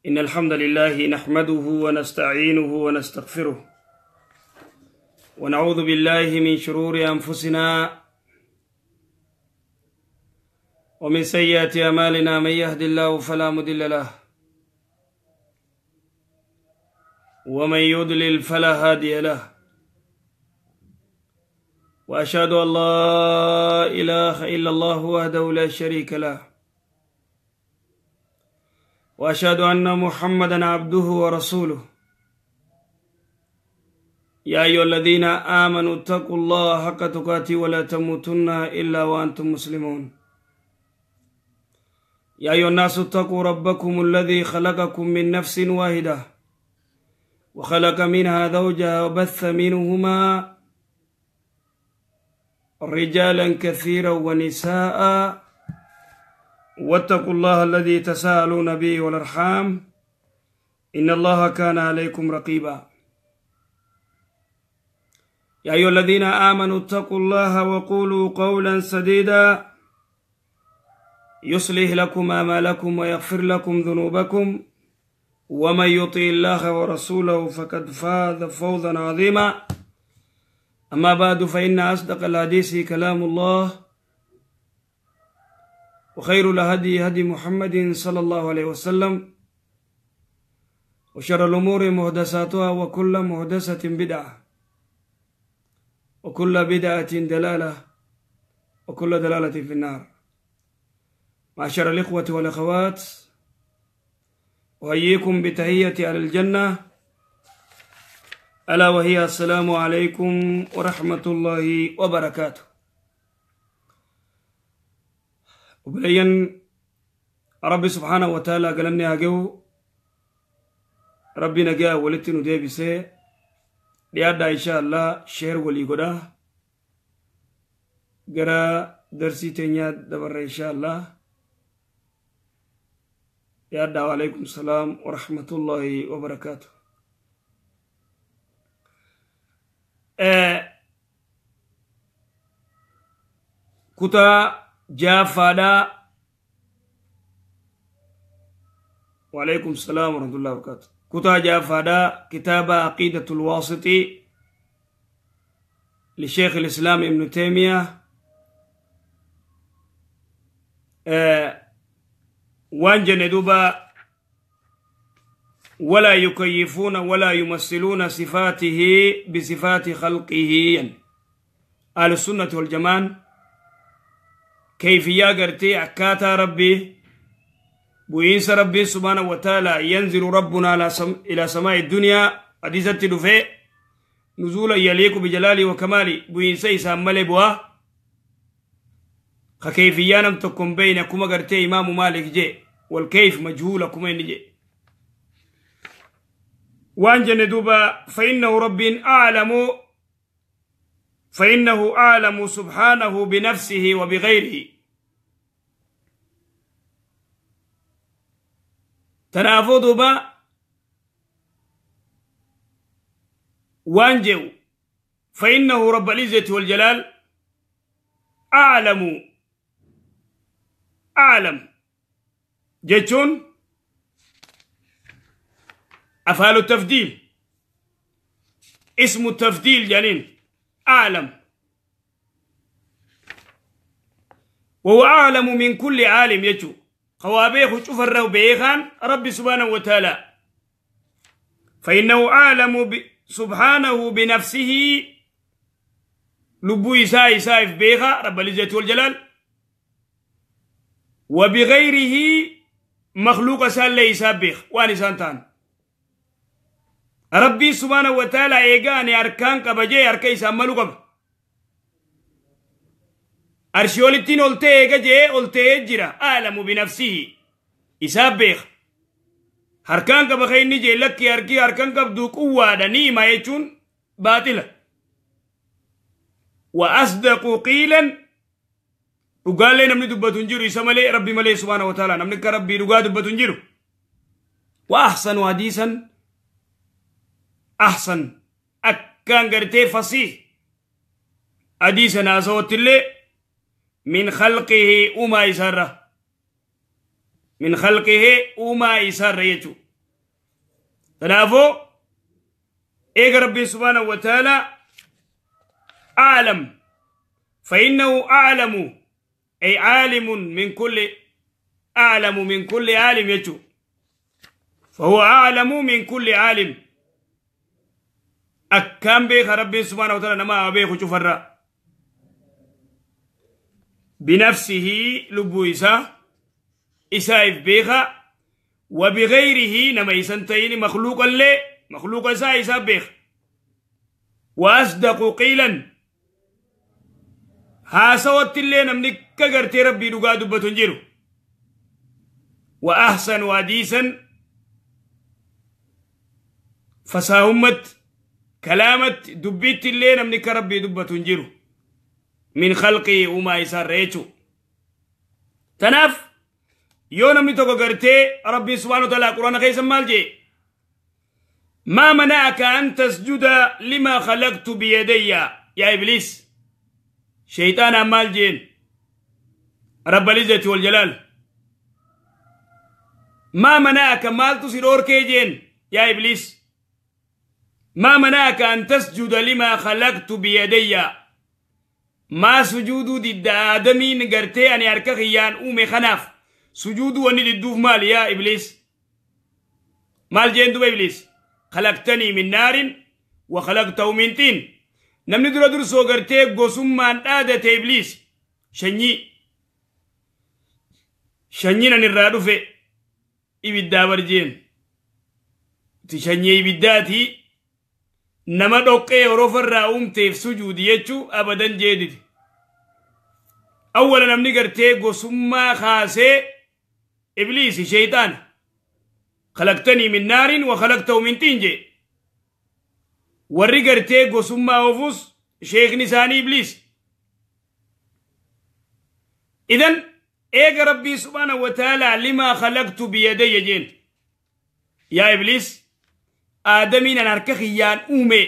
إن الحمد لله نحمده ونستعينه ونستغفره ونعوذ بالله من شرور أنفسنا ومن سيئات أعمالنا، من يهد الله فلا مضل له ومن يضلل فلا هادي له، وأشهد أن لا إله إلا الله وحده لا شريك له، وأشهد أن محمدا عبده ورسوله. يا أيها الذين آمنوا اتقوا الله حق تقاته ولا تموتن إلا وأنتم مسلمون. يا أيها الناس اتقوا ربكم الذي خلقكم من نفس واحدة وخلق منها زوجها وبث منهما رجالا كثيرا ونساء، واتقوا الله الذي تساءلون به والأرحام إن الله كان عليكم رقيبا. يا أيها الذين آمنوا اتقوا الله وقولوا قولا سديدا يصلح لكم أعمالكم ويغفر لكم ذنوبكم، ومن يطع الله ورسوله فقد فاز فوزا عظيما. أما بعد، فإن أصدق الحديث كلام الله، وخير الهدي هدي محمد صلى الله عليه وسلم، وشر الأمور محدثاتها، وكل محدثة بدعة، وكل بدعة دلالة، وكل دلالة في النار. معشر الإخوة والأخوات، أحييكم بتحية أهل الجنة، ألا وهي السلام عليكم ورحمة الله وبركاته. وبلين ربي سبحانه وتعالى قالني هاجو ربي نجا ولتنو ديبسي ليادا إن شاء الله شير ولي قدا قرا درسي تنيا دبر إن شاء الله. يا وعليكم السلام ورحمة الله وبركاته. كتا جافادا، وعليكم السلام ورحمة الله وبركاته. كتا جافادا كتاب عقيدة الواسطي لشيخ الإسلام ابن تيمية. وان دوبا ولا يكيفون ولا يمثلون صفاته بصفات خلقه. أهل السنة والجماعة كيفية قرتي أكاتا ربي بوينس ربي سبحانه وتعالى ينزل ربنا إلى سماء الدنيا حديثة دفع نزولا يليق بجلاله وكماله بوينس إسام بوا كيفية لم تكن بينكم قرتي إمام مالك جي والكيف مجهول كما نجي. وأنجن دوبا فإنه رب أعلم، فإنه أعلم سبحانه بنفسه وبغيره. تنافض با وانجو فإنه رب العزة والجلال أعلم، أعلم جتون أفعال التفضيل، اسم التفضيل جانين أعلم، وهو أعلم من كل عالم يجو قوابيه شوف الرو بيخان ربي سبحانه وتعالى. فإنه أعلم سبحانه بنفسه لبو إساء إساء بيخا رب العزة والجلال، وبغيره مخلوق سال ليس بيخ وان سانتان ربي سبحانه وتعالى ايغاني اركان قبجي اركي ساملو قب ارشيولتين اولتي ايغا اولتي جرا اعلم بنفسه اسابخ هركان قبخي نجي لك اركي اركان قبدو قوة نيمة يجون باطلة. واصدق قيلا وقال لي نمني دبتون جيرو يسمى ربي ملي سبحانه وتعالى نمني كربي رقا دبتون جيرو. واحسن حديثا أحسن أكان قرتي فصيح حديثا أصوت اللي من خلقه وما يسره، من خلقه وما يسره يجو. Kanaafuu eega Rabbiin subhaanahu wa ta'ala a'lam فإنه أعلم أي عالم من كل أعلم من كل عالم يجو فهو أعلم من كل عالم أكام بيخ ربي سبحانه وتعالى نما بيخ شفر بنفسه لبو إسا إسايف بيخ وبغيره نما إسانتين مخلوقا لي مخلوق إسا إسا بيخ وأصدق قيلا هاسوت اللي نمنك كغرتي ربي دغا دبتون جيرو وأحسن حديثا فساهمت كلامت دبيت اللي نمنك ربي دبتون جيرو من خلقي وما يسار ريتو تناف يو نمني توكو غرتي ربي سبحانه وتعالى قرآن خيسا مالجي ما منعك أن تسجد لما خلقت بيدي يا إبليس شيطان مالجين رب العزة والجلال ما منعك مال تصير كيجين يا إبليس ما منعك أن تسجد لما خلقت بيدي ما سجود ضد آدمي نقرتي أن أركخيان أمي خناف سجود وأني ضدوف مال يا إبليس مال جين دو إبليس خلقتني من نار وخلقته من طين نمني درا درسو غرتي غوسمان دادته إبليس شني شني نن رادوفه ibiddaa barjeen ti shanyii ibiddaati nama dhoqqee horofarraa uumteef sujuudi jechuu abadan jeediti awwala namni gartee gosummaa kaasee ibliisi shayxaana khalaqtanii min naarin wa khalaqtahu min xiin jee warri gartee gosummaa oofus sheekni isaanii ibliis idan إيجا ربي سبحانه وتعالى لما خلقت بيدي جين يا إبليس آدمين أنا أركخيان أمي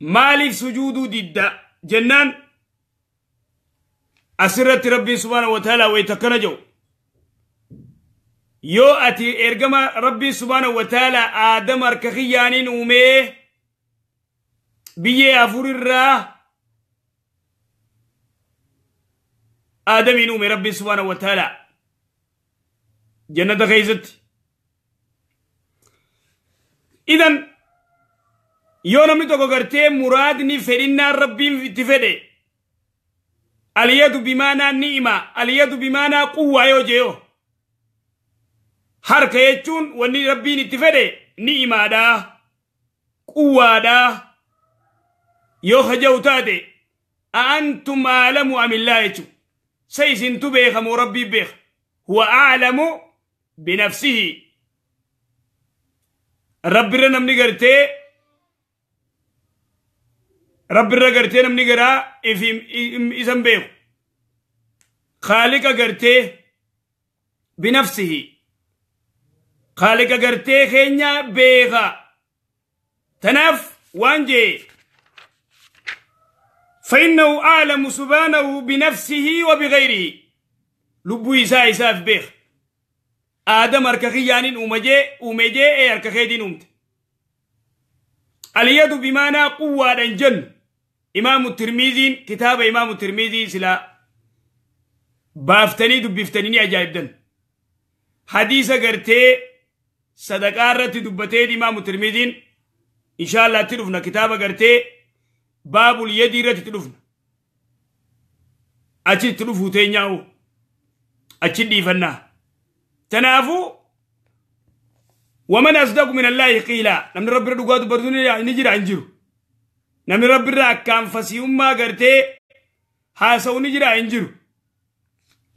مالف سجود ضد جنان أسرت ربي سبحانه وتعالى ويتكنجو يو أتي إرجما ربي سبحانه وتعالى آدم أركخيان أمي بيه أفور الراه آدم نومي ربي سبحانه وتعالى جنة غيزت إذن يوم نتوقع غرتي مرادني فرنا ربي تفدي اليد بمعنى نعمة اليد بمعنى قوة يوجيو حركة يجون وني ربي تفدي نعمة دا قوة دا يو تاتي أأنتم أعلم أم الله يجون سيسن تبيخ مربي بيخ هو أعلم بنفسه رب رنم نقرتي رب رقرتي نم نقرا إسم بيخ خالق قرتي بنفسه خالق قرتي خينيا بيخ تنف وانجي فإنه أعلم سبحانه بنفسه وبغيره لبو إساء إساء في بيخ آدم أركخيان أمجي أي أركخي دين أمت اليد بمعنى قوة الجن إمام الترمذي كتاب إمام الترمذي سلا بافتني دبفتني عجائب دن حديث قرتي صدقارة دبتين إمام الترمذي إن شاء الله تلفنا كتاب قرتي باب اليد رت تلفنا أتي تلفو تينياو أتي ديفنا تنافو ومن أصدق من الله قيلا نمن رب ردقات بردوني نجر عنجرو نمن رب الرأكام فسيوم ما قرتي حاسو نجر عنجرو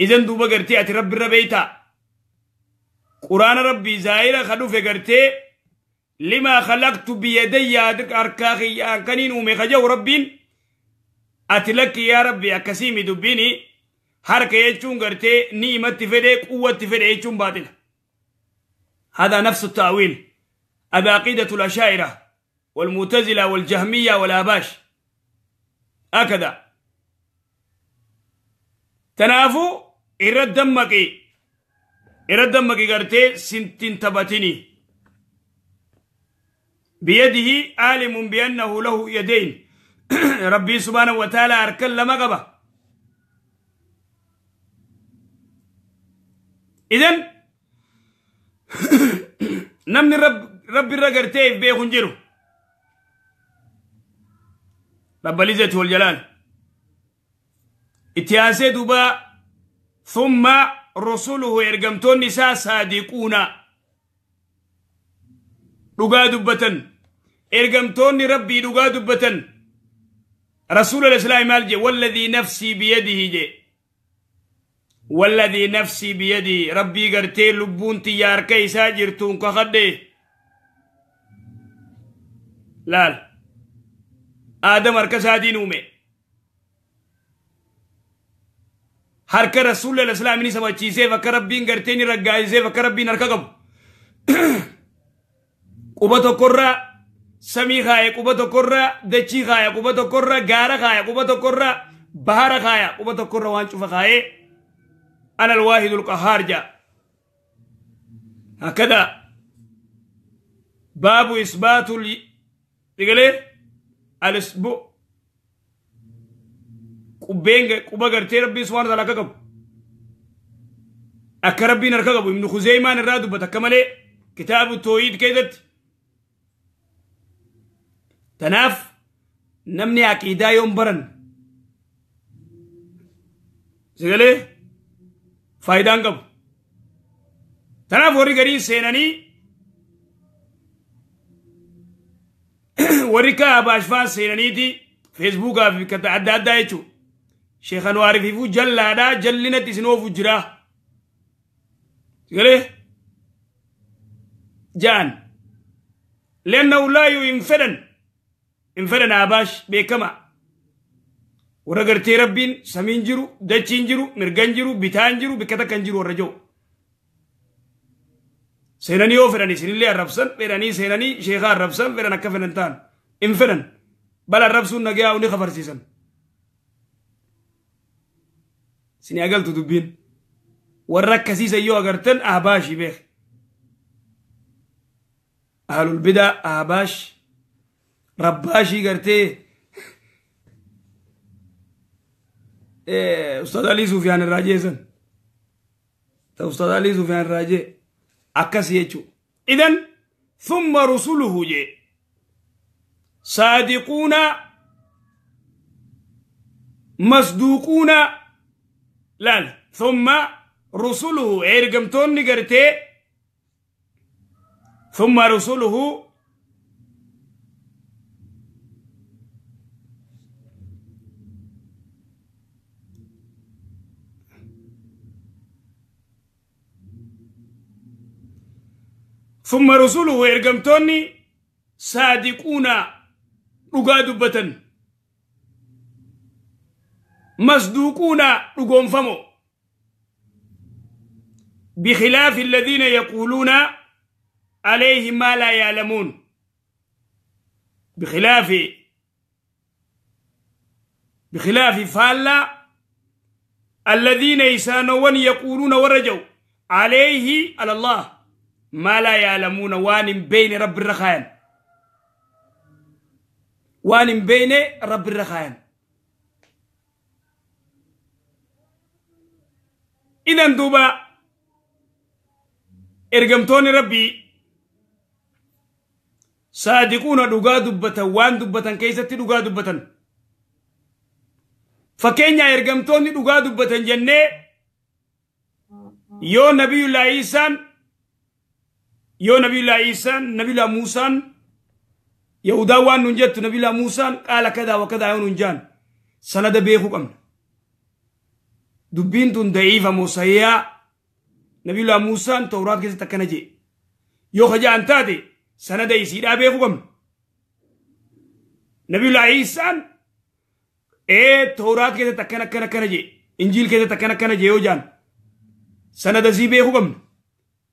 إذن دوبا قرتي أتي رب الربيتا قرآن ربي زائرة خدو قرتي لما خلقت بيدي أركاخي أنكنين ومخجو ربين أتلك يا ربي أكسيمي دبيني حركة يجون قرتي نيمة تفدي قوة تفدي يجون باطلة. هذا نفس التأويل هذا عقيدة الأشاعرة والمعتزلة والجهمية والآباش هكذا تنافو إرد دمكي إرد دمكي قرتي سنتين تبتني بيده عالم بأنه له يدين. ربي سبحانه وتعالى أركل لما قبا. إذن نمني رب الرقرتيف بيخنجرو رب العزة والجلال. اتياسي دوبا ثم رسوله ارقمتون نساء صادقون رقا دبتن. ارقمتون ربي رقا دبتن. رسول الإسلام مالجي والذي نفسي بيده جي والذي نفسي بيده ربي قرتي لبون تيار كيسا جرتون كخدي لال آدم أركسا دينومي حركة رسول الإسلام ني سبا چيسي فكر ربين قرتيني رقايسي فكر ربين أركا قبطو قرى سمي خايا قبطو قرى دچي خايا قبطو قرى غارة خايا قبطو قرى بحر خايا قبطو قرى وانچو فخايا أنا الواحد القهار جاء. هكذا باب إثبات الأسبوع قبين قبا قرتي ربي سبحانه وتعالى كقب أكربي نركقب. ابن خزيمة الرادو بتكمله كتاب التوحيد كيدت تناف نمني عقيدة يوم برن سيقولي فايدان قب تناف وري قرين سيناني وريكا أباشفان سيناني دي فيسبوكا في كتا عدى عدى يچو شيخ انوار فيفو جلادا جلنا تسنو فجرا سيقولي جان لأنه لا ينفدن انفدن أباش بكما ورغرتي ربين سمين جرو دچين جرو مرغن جرو بيتان جرو بكتا كان جرو ورجو سيناني اوفراني سينلي الربسن بيراني سيناني شيخا الربسن بيران كفننتان انفدن بل الربسون نغيا وني خبرسيسن سيني اقلتو دبين وركسيس ايو اغرتن اهباشي بيخ اهل البدع اهباش رباشي غرتي أستاذ علي سفيان الراجي سن أستاذ علي سفيان الراجي أكس يجو. إذن ثم رسله جي صادقون مصدوقون لا ثم رسله إرقمتون نقرتي ثم رسله ثم رسوله إرقمتوني صادقون رقا دبتن مصدوقون رقوم فمو بخلاف الذين يقولون عليه ما لا يعلمون بخلاف فالا الذين يسانون يقولون ورجوا عليه على الله ما لا يعلمون وان بين رب الرخاين وان بين رب الرخاين. إذن دوبا إرقمتوني ربي صادقون دقا دبتا وان دبتا كيستي دقا دبتا فكينيا إرقمتوني دقا دبتا جنة يو نبي الله عيسى يو نبي الله عيسى نبي الله موسى يهودا وان نجت نبي الله موسى قال كذا وكذا يون نجان سند بيخو قمنا دبين تون ضعيفة موسيا نبي الله موسى توراة كذا تكنجي يو خجا انتاتي سند يسير أبيخو قمنا نبي الله عيسى ايه توراة كذا تكنا كنا كنجي إنجيل كذا تكنا كنجي يو جان سند زي بيخو قمنا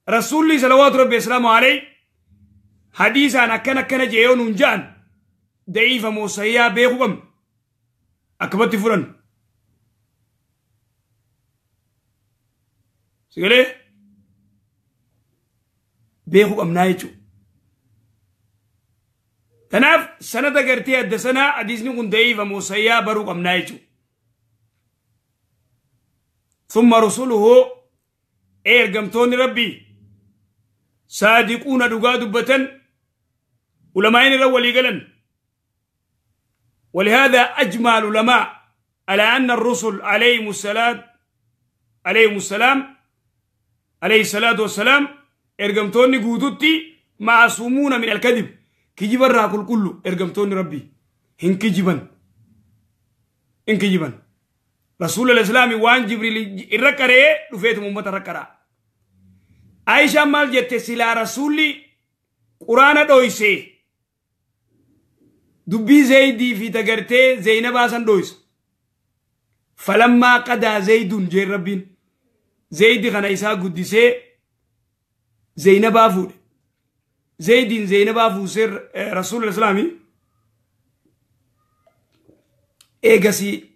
رسول الله صلوات ربي السلام عليه حديث أنا كنا كنا جيون ونجان ضعيفة موسيا بيخوكم أكبرت فرن سيقولي بيخوكم نايتو Tanaaf sanada gartee adda sanaa hadiisni kun da'iifa moosayyaa baruu qabnaa jechuudha. Thumma rusuluhu ergamtoonni rabbii saadiquuna dhugaa dubbatan ulamaa'in irra walii galan. ولهذا أجمع العلماء على أن الرسل عليهم عليه الصلاة والسلام ergamtoonni guututti معصومون من الكذب kijibarraa qulqullu ergamtoonni rabbii hin kijiban hin kijiban. Rasuul al-Islaami waan Jibriil irra qaree dhufeetuma uummata irra qaraa. Aayishaan maal jette silaa rasuulli quraana dhoysee dubbii Zaydii fi tagartee Zaynabaa san dhoysa. Falammaa qadaa Zaydun jeen rabbiin Zaydi kana isaa guddisee Zaynabaa fuudhe. Zaydiin Zaynabaa fuusee Rasuul al-Islaami eegasii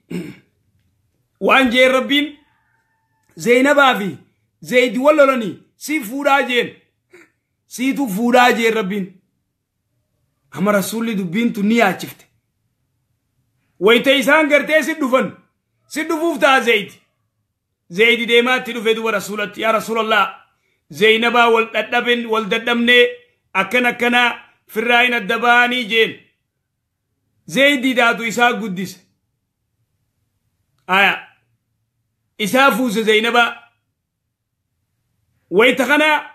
waan jeen rabbiin Zaynabaa fi Zaydi wal lolanii si fuudhaa jeen siitu fuudhaa jeen rabbiin. Amma rasuulli dubbiin tun ni yaachifte. Wayita isaan gartee si dhufan si dhufuuf ta'a Zaydi. Zaydi deemaatti dhufe duba rasuulatti yaa rasuulallah Zaynabaa wal dadhaben wal dadhabnee akkan akkanaa firraayin adda ba'anii jeen. Zaydi daatu isaa guddise. Aya isaa fuuse Zaynabaa. Wayita kana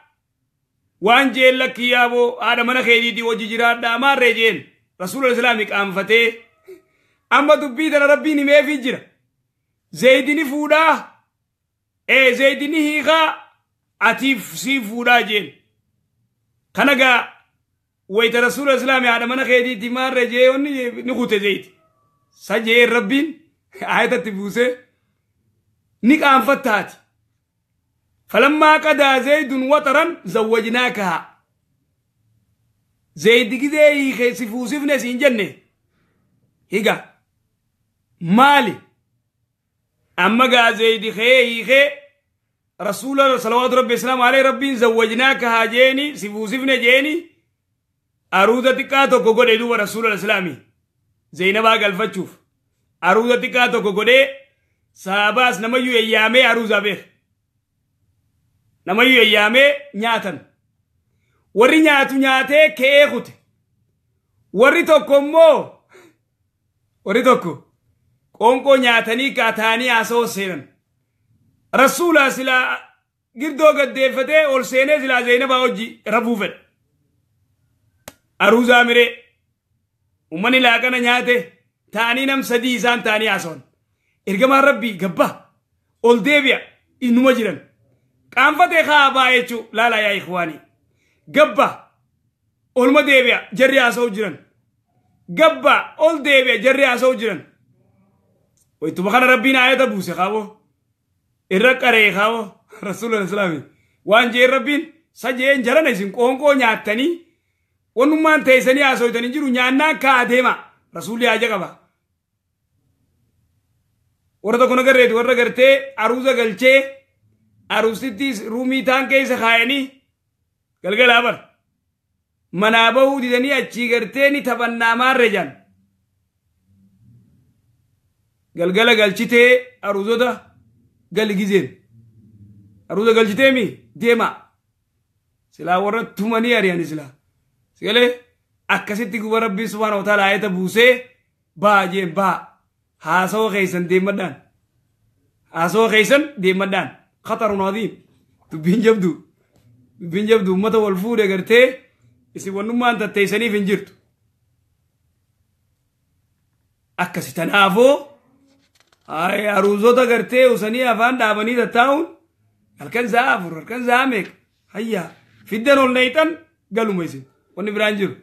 waan jeen lakki yaaboo haadha mana keetiitii wajji jiraadhaa maarree jeen rasuula islaamii qaanfatee amma dubbii tana rabbiin himeefii jira. Zaydini fuudhaa Zaydini hiikaa atiif sii fuudhaa jeen. Kana gaa wayita rasuula islaamii haadha mana keetiitii maarree jee onni ni kute Zaydi. Sa jeen rabbiin ayatatti buusee ni qaanfattaati. فلما قضى زيد وطرا زوجناكها. زيد كده يخسفوسفنا سين جنة هيجا مالي أما قا زيد خي خي رسول الله صلوات ربي السلام عليه ربي زوجناكها جيني سفوسفنا جيني أرودة تكاتو كوكودي دو رسول الله الإسلامي زينبا قال فتشوف أرودة تكاتو كوكودي ساباس نميو أيامي أروزا بيخ namayyuu eeyyaamee nyaatan. Warri nyaatu nyaatee ka'ee kute. Warri tokko immoo warri tokko qoonqoo nyaatanii kaataanii haasawoo seenan. Rasuulaa silaa girdoo gaddeeffatee ol seenee silaa Zaynabaa hojii rafuu fedhe. Aruuzaa miree uummanni laaqana nyaate ta'anii nam sadii isaan ta'anii haasawan. Ergamaan rabbii gabbaa ol deebi'a innuma jiran. Qaanfatee kaabaa jechuun laalaa yaa ikhwaanii. Gabba olma deebi'a jarri haasa'u jiran. Gabba ol deebi'a jarri haasa'u jiran. Wayituma kana rabbiin ayata buuse kaaboo. Irra qaree kaaboo rasuula islaamii. Waan jeen rabbiin sajeen jarana isin qoonqoo nyaattanii wannummaan teessanii haasa'utanii jiru nyaannaan kaa deema rasuulli haja qaba. Warra tokko nagarreeti warra gartee aruuza galchee aruusitti ruumii taan keessa kaayanii galgalaa bar manaa bahuu didanii achii gartee ni taphannaa maarree jaan. Galgala galchitee aruuzota gali gizeen aruuza galchitee mi deema silaa warra tumanii ari'ani silaa sigalee akkasitti guba rabbii subhaana wa ta'ala ayata buusee baa jeen baa haasawaa keessan deemadhaan haasawaa keessan deemadhaan. خطر عظيم دبين جبدو دبين جبدو متى والفودة قرتي يسيبون ما أنت تيسني في نجرت أكسي تنافو أي أروزو تقرتي وسني أفان دابني تتاون الكن زافر الكن زامك هيا في الدنول نيتن قالوا ميسين ونبرانجر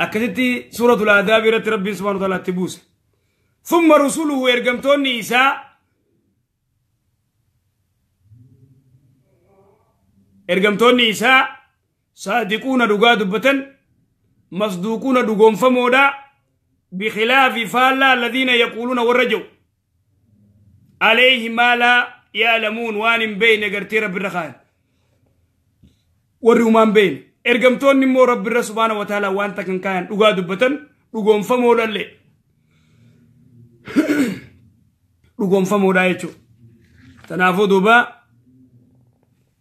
أكستي سورة الآداب ربي سبحانه وتعالى تبوس ثم رسوله يرقمتوني إساء ergamtoonni isaa saadiquuna dhugaa dubbatan masduuquuna dhugoonfamoodha bikhilaafi faallaa alladhiina yaquuluuna warra jiru alayhi maa laa ya'lamuun waan hin beeyne gartee rabbi irra kaayan warri humaan beeyne Ergamtoonni immoo Rabbi irra subhaana wa ta'ala waan takkan kaayan dhugaa dubbatan dhugoonfamoodhallee dhugoonfamoodha jechuudha. Tanaafuu duuba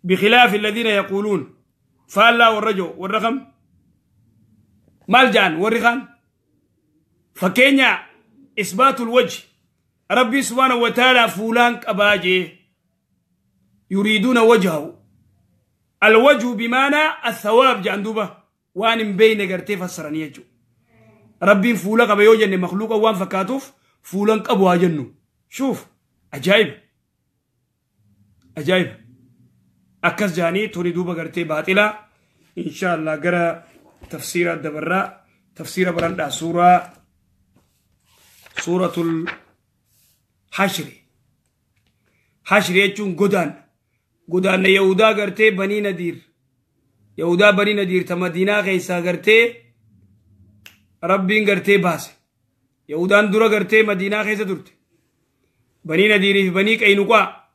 bikhilaafi alladhiina yaquuluun faallaa warra jiru warra kam maal ja'an warri kaan fakkeenya isbaatul wajhi Rabbi subhaana wa ta'ala fuulaan qabaa jee yuriiduuna wajhahu الوجه بمعنى الثواب جاندوبة وان بين غرتي فسرني يجو ربي فولا قبا يوجن مخلوق وان فكاتوف فولان قبوا جنو شوف عجائب عجائب اكس جاني توري دوبا غرتي باطلا ان شاء الله غرا تفسير الدبرة تفسير برندا سورة الحشر حشر يجون غدان غدان يهودا غرتي بني نذير يهودا بني نذير تمدينة خيسا غرتي ربين غرتي باس يهودان دورا غرتي مدينة خيسا درت بني نذير في بني قينقاع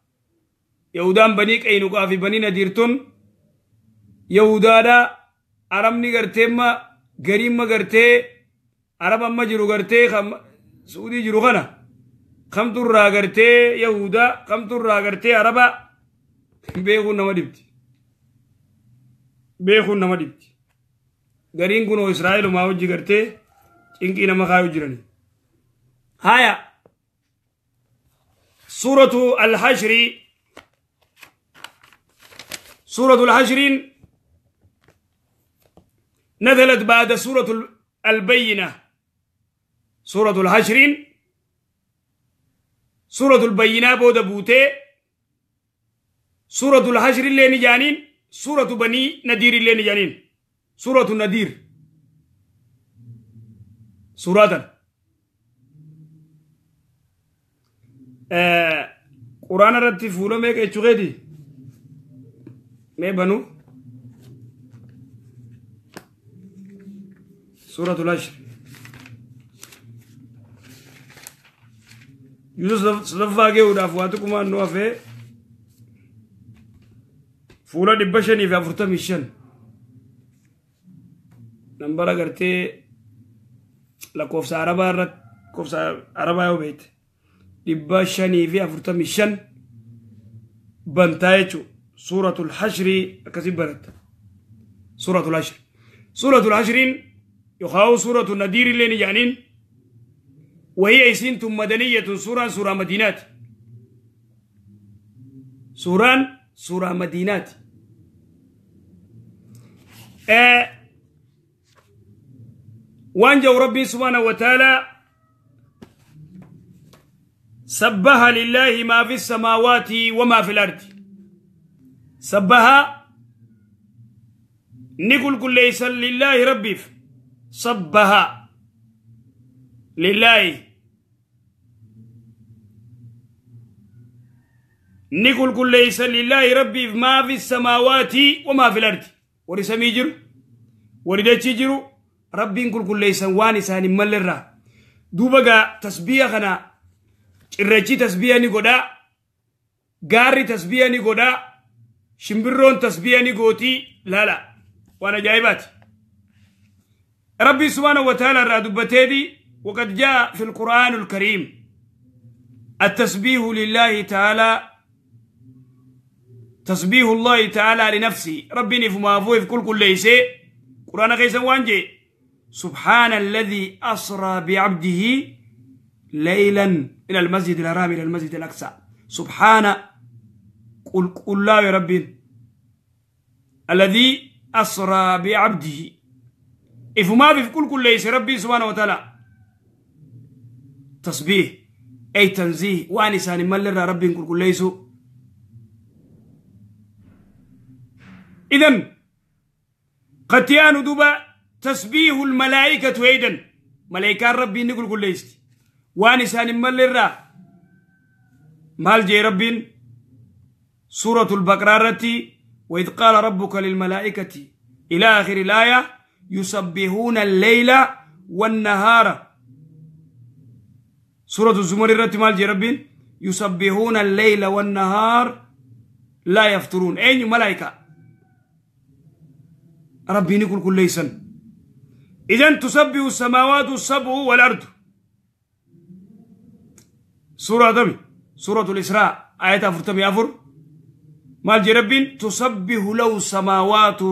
يهودان بني قينقاع في بني نذير تون يهودا دا عربني غرتي ما غريم ما غرتي عرب ما جرو غرتي خم سعودي جرو خنا خم تر غرتي يهودا خم تر غرتي عربا beekuun nama dhibdi beekuun nama dhibdi gariin kunoo Israa'elumaa hojii gartee cinqii nama kaayu jirani haya suuratu alhashri suuratu alhashriin نزلت بعد سورة البينة سورة الحشر سورة البينة بود بوتي سورة الحشر اللي نجانين سورة بني نذير اللي نجانين سورة النذير سورة قرآن رتي فولو ميك اتشغيدي مي بنو سورة الحشر يوسف صدفة ودافواتكم أنه في fuula 545 nambara gartee lakkoofsa arabaa irratti lakkoofsa arabaa yoo beekte 545 bantaa jechuudha. Suuratul Hashri akkasii baratta. Suuratul Hashri. Suuratul Hashriin yookaan suuratul Nadiir illee ni jedhaniin وهي isiin tun madaniyatun suuraan suuraa Madiinaati. Suuraan suuraa Madiinaati. وانجو ربي سبحانه وتعالى سبح لله ما في السماوات وما في الأرض سبح نقول كل ليس لله ربي سبح لله نقول كل ليس لله ربي ما في السماوات وما في الأرض ورسمي جرو وردتي جرو ربي نقول كل ليس واني ساني ملرا دوبا تسبيح خنا الرجي تسبيح ني غودا غاري تسبيح ني غودا شمبرون تسبيح ني غوتي لا لا وانا جايبات ربي سبحانه وتعالى رادبتيدي وقد جاء في القرآن الكريم التسبيح لله تعالى تسبيح الله تعالى لنفسه ربي نفما فوق في كل ليس قرآن غيسا وانجي سبحان الذي أسرى بعبده ليلا إلى المسجد الحرام إلى المسجد الأقصى سبحان قل قل لا يا ربي الذي أسرى بعبده إفما في كل ليس ربي سبحانه وتعالى تسبيح أي تنزيه وانسان ملر ربي كل ليس إذن قتيان دوبا تسبيح الملائكة أيضا ملائكة ربي نقول كل ليس وانسان ملر مال جي ربي سورة البقرة رتي وإذ قال ربك للملائكة إلى آخر الآية يسبحون الليل والنهار سورة الزمر رتي مال جي ربي يسبحون الليل والنهار لا يفترون أين ملائكة ربي نقول كل ليسن إذن تسبح السماوات السبع والأرض. سورة دمي سورة الإسراء آية 44 مال ربين تسبح له السماوات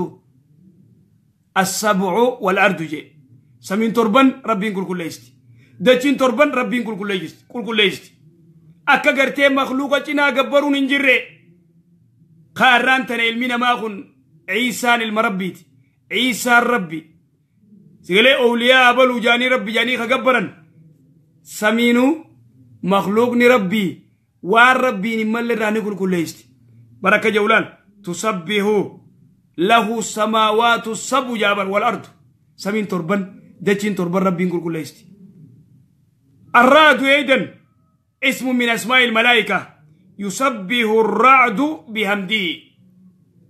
السبع والأرض جي سمين تربن ربين كل كل ليستي دچين تربن ربين كل كل ليستي كل كل ليستي أكا غرتي مخلوقة چنا غبرون انجري قاران تن علمنا ما عيسى المربيت عيسى الربي سيغلي أولياء بلو جاني ربي جاني خغبرن سمينو مخلوق ني ربي والربي نمال راني كل كل ليستي بركة جولان تسبح له السماوات السبع جابر والأرض سمين تربن دچين تربن ربي كل كل ليستي. الرعد أيضا اسم من أسماء الملائكة يسبح الرعد بحمده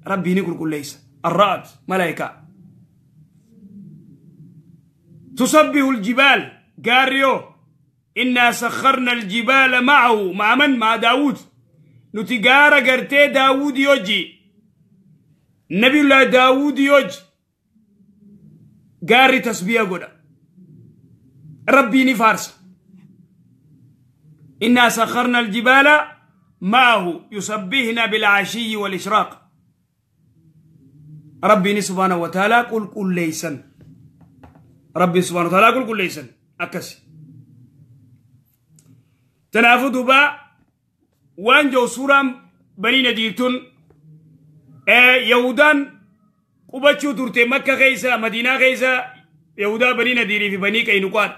ربي نقول كل ليس الرعد ملائكة. تسبح الجبال قاريو إنا سخرنا الجبال معه مع من؟ مع داود نتقارا قرتي داود يوجي نبي الله داود يوجي قاري تسبيح قدا ربي نفارس إنا سخرنا الجبال معه يسبحنا بالعشي والإشراق ربي سبحانه وتعالى قل قل ليسن ربي سبحانه وتعالى قل قل ليسن أكسي تنافذ با وانجو سورة بني نديرتون يهودان قبچو تورته مكة غيسا مدينة غيسا يهودا بني نديري في بني كينقاد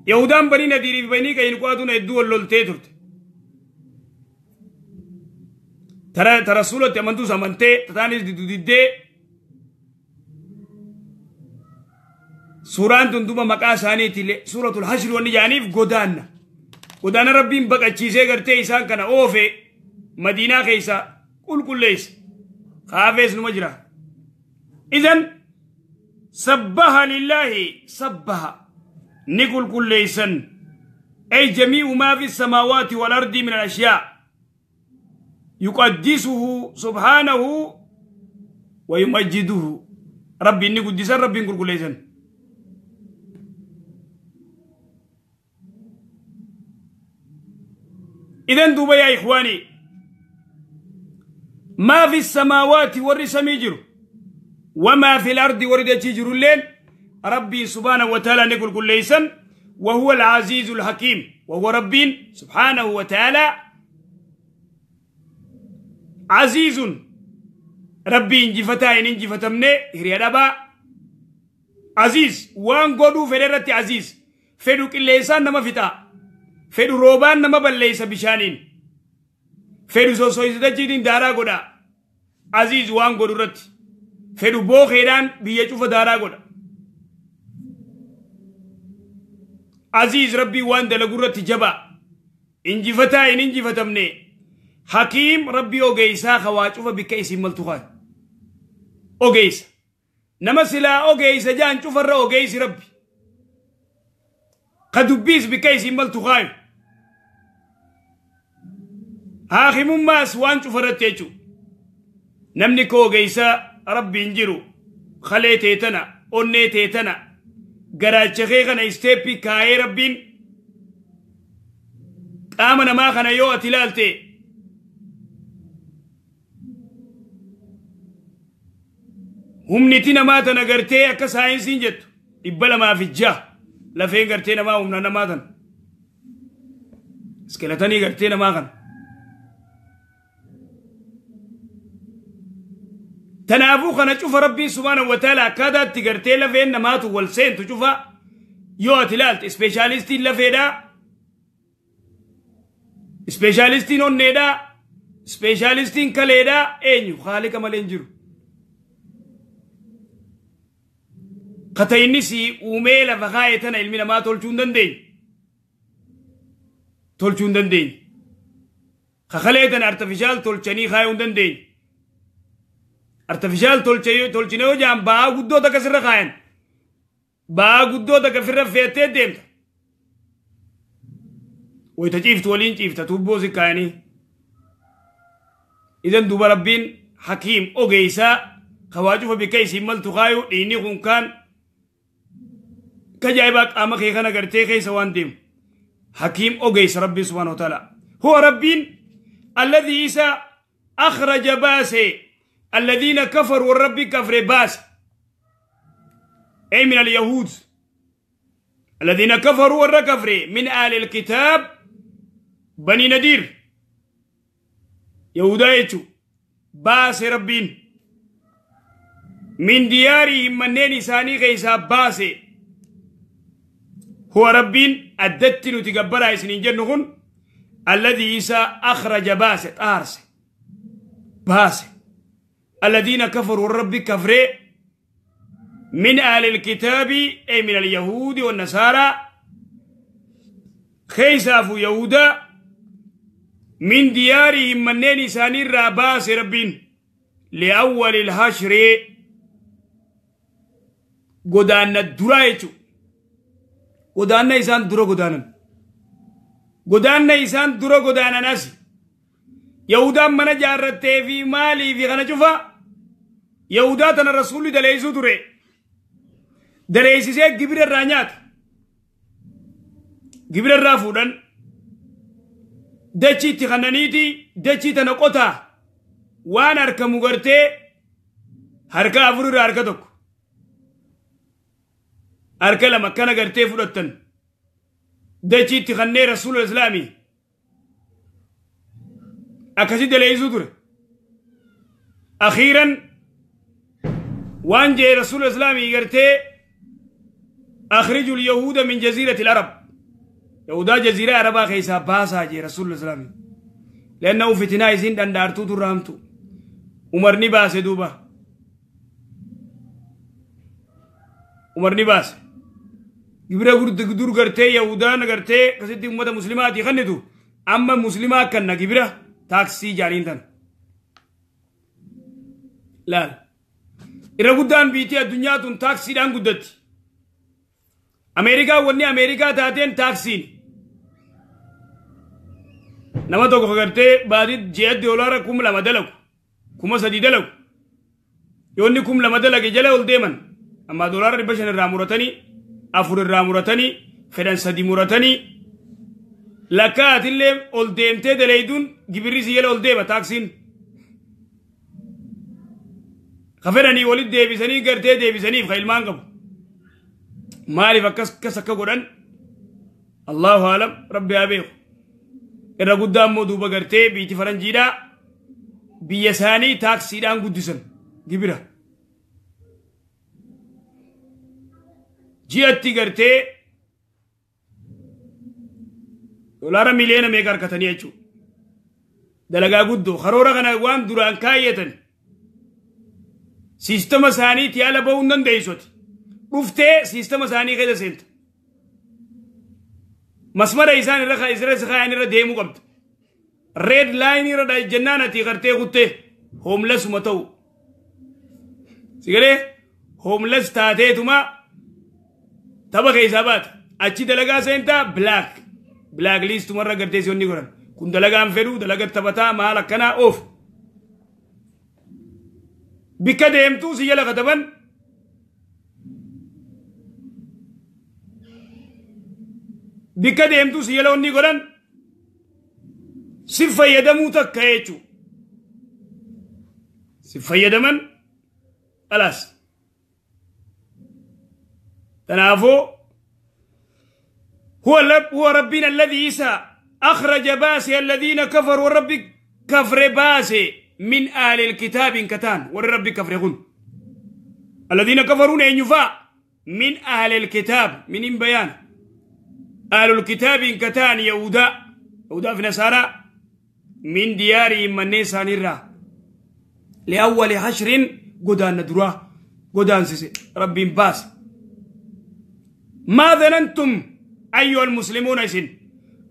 يهودان بني نديري في بني كينقادون ادو لولته تورته ترى ترسولة تمنتو سامنته تتانيس ديدو سوران تندوما مكا ساني تيلي سورة الحشر ونجانيف غدان غدان ربين بقچيسه غرتي إيسان كان أوفي مدينة خيسا قل كل ليس خافيس نمجرا. إذن سبح لله سبح نقول كل ليسن أي جميع ما في السماوات والأرض من الأشياء يقدسه سبحانه ويمجده ربي نقدس ربي نقول كل ليسن. إذن دوبا يا إخواني ما في السماوات والرسم يجر وما في الأرض ورد يجر الليل ربي سبحانه وتعالى نقول كل ليسن وهو العزيز الحكيم وهو ربي سبحانه وتعالى عزيز ربي انجفتا انجفتمني هريا عزيز وان قدو فدرتي عزيز فدوك الليسان نما فتا فدو روبان نما بليس بشانين فدو سوسويزدجين دارا غدا عزيز وان قدو رت فدو بو خيران بيجوف دارا غدا عزيز ربي وان دلغورت جبا انجفتا انجفتمني حكيم ربي اوغيسا خواجوف بكيس ملتوخا اوغيس نمسلا اوغيسا جان شوفر اوغيس ربي قدبيس بكيس ملتوخا حاكم ماس وان شوفرتيچو نمني كو اوغيسا ربي انجرو خليتيتنا اونيتيتنا غراچخي خنا استيبي كاي ربين امنا ما خنا يو اتلالتي humniti namaa tana gartee akka saayinsiin jettu 206 lafeen gartee namaa humna namaa tana iskeletanii gartee namaa kana tanaafuu kana cufa rabbiin subhaanahu wa ta'ala akkaataatti gartee lafeen namaatu wal seentu cufa yoo ati ilaalte ispeeshaalistiin lafeedhaa ispeeshaalistiin onneedhaa ispeeshaalistiin kaleedhaa eenyu haaliqa malee hin jiru. Qataynisi uumee lafa kaa'e tana ilmi namaa tolchuu hin dandeenye. Tolchuu hin dandeenye. Kakalee tana artifishaal tolchanii kaayuu hin dandeenye. Artifishaal tolchine yoo jaan ba'aa guddoo takka sirra kaayan. Ba'aa guddoo takka firra fe'attee deemta. Wayita ciiftu waliin ciifta tuubboo si kaayanii. Idan duuba rabbiin hakiim ogeessaa Ka waa cufa bikka isiin maltu kaayu dhiinni kun kaan kajaa'ibaa qaama kee kana gartee keessa waan deemu. Hakiim ogeessa Rabbiin subhaanahu wa ta'ala. Huwa Rabbiin alladhii isa akhraja baase alladhiina kafaru warra Rabbi kafre baase. Ay min al-yahuud. الذين كفروا warra kafre من أهل الكتاب بني نضير. Yahudaa jechuun baase Rabbiin. من ديارهم manneen isaanii keessaa baase. هو Rabbiin addatti nuti gabbaraa isiniin jennu kun الذي isa أخرج baase xaarse baase الذين كفروا Rabbi kafree من أهل الكتاب أي من اليهود والنصارى keessaafuu Yahudaa من ديارهم manneen isaanii irraa baase Rabbiin لأول الحشر godaanna duraa jechuudha. Godaanna isaan dura godaanan. Godaanna isaan dura godaanan asi. Yahudaan mana jaarrattee fi maalii fi kana cufa Yahudaa tana Rasuulli daleessuu ture. Daleessisee gibira irraa nyaata. Gibira irraa fuudhan. Dachii itti kannaniiti dachii tana qotaa waan harkamu gartee harka afur irraa harka tokko. Harka lama akkana gartee fudhattan. Dachii itti kannee Rasuula Islaamii. Akkasi daleessuu ture. Akhiiran waan jee Rasuula Islaamii gartee أخرجوا اليهود من جزيرة العرب. Yahudaa jaziiraa Arabaa keessaa baasaa jee Rasuula Islaamii. لأنه fitinaa isiin dandaartuu turraamtu. Umar ni baase duuba. Umar ni baase. Gibira dur gartee Yahudaan gartee akkasitti uummata muslimaatii kennitu amma muslimaa kanna gibira taaksii jaaniin tana. Laal. Irra guddaan biitii addunyaa tun taaksiidhaan guddatti. Ameerikaa wanni Ameerikaa taateen taaksiin. Nama tokko gartee baatii ji'atti doolaara 2000 dalagu 3000 dalagu. Yoonni 2000 dalage jala ol deeman amma doolaara 500 irraa muratanii 4 irraa muratanii fedhan 3 muratanii lakkaatillee ol deemtee daleeyduun gibirri si jala ol deema taaksiin. Ka fedhanii walitti deebisanii gartee deebisaniif ka ilmaan qabu. Maaliif akkas akkas akka godhan Allahu alam Rabbi haa beeku. Irra guddaa immoo duuba gartee biyyi faranjiidhaa biyya isaanii taaksiidhaan guddisan gibira. Ji'atti gartee doolaara miliyoona meeqa harkatanii jechuudha. Dalagaa guddoo karoora kana waan duraan kaayyatan siistama isaaniitti ala bahuu hin dandeessoti. Dhuftee siistama isaanii keessa seenta. Masmara isaan irra irra kaayan irra deemuu qabda. Red line irra jennaan ati gartee kuttee homelessuma ta'u. Sigalee homeless taateetuma tapha keessaa baata. Achi dalagaa seentaa black. Black listumarra gartee si onni godhan. Kun dalagaan fedhuu dalaga taphataa maal akkanaa oof. Bikka deemtuu si jala kataban. Bikka deemtuu si jala onni godhan. Si fayyadamuu takka jechuudha. Si fayyadaman alaas. Kanaafuu هو ربنا الذي إسا أخرج باسي الذين كفروا والرب كفر باسي من أهل الكتاب كتان والرب كفر غن الذين كفرون أن يفاء من أهل الكتاب من بيان أهل الكتاب كتان يهودا يهودا في نصارى من ديارهم من نيسان الرا لأول حشر قدان ندروا قدان سيسي رب باس. ما ظننتم أيها المسلمون إسن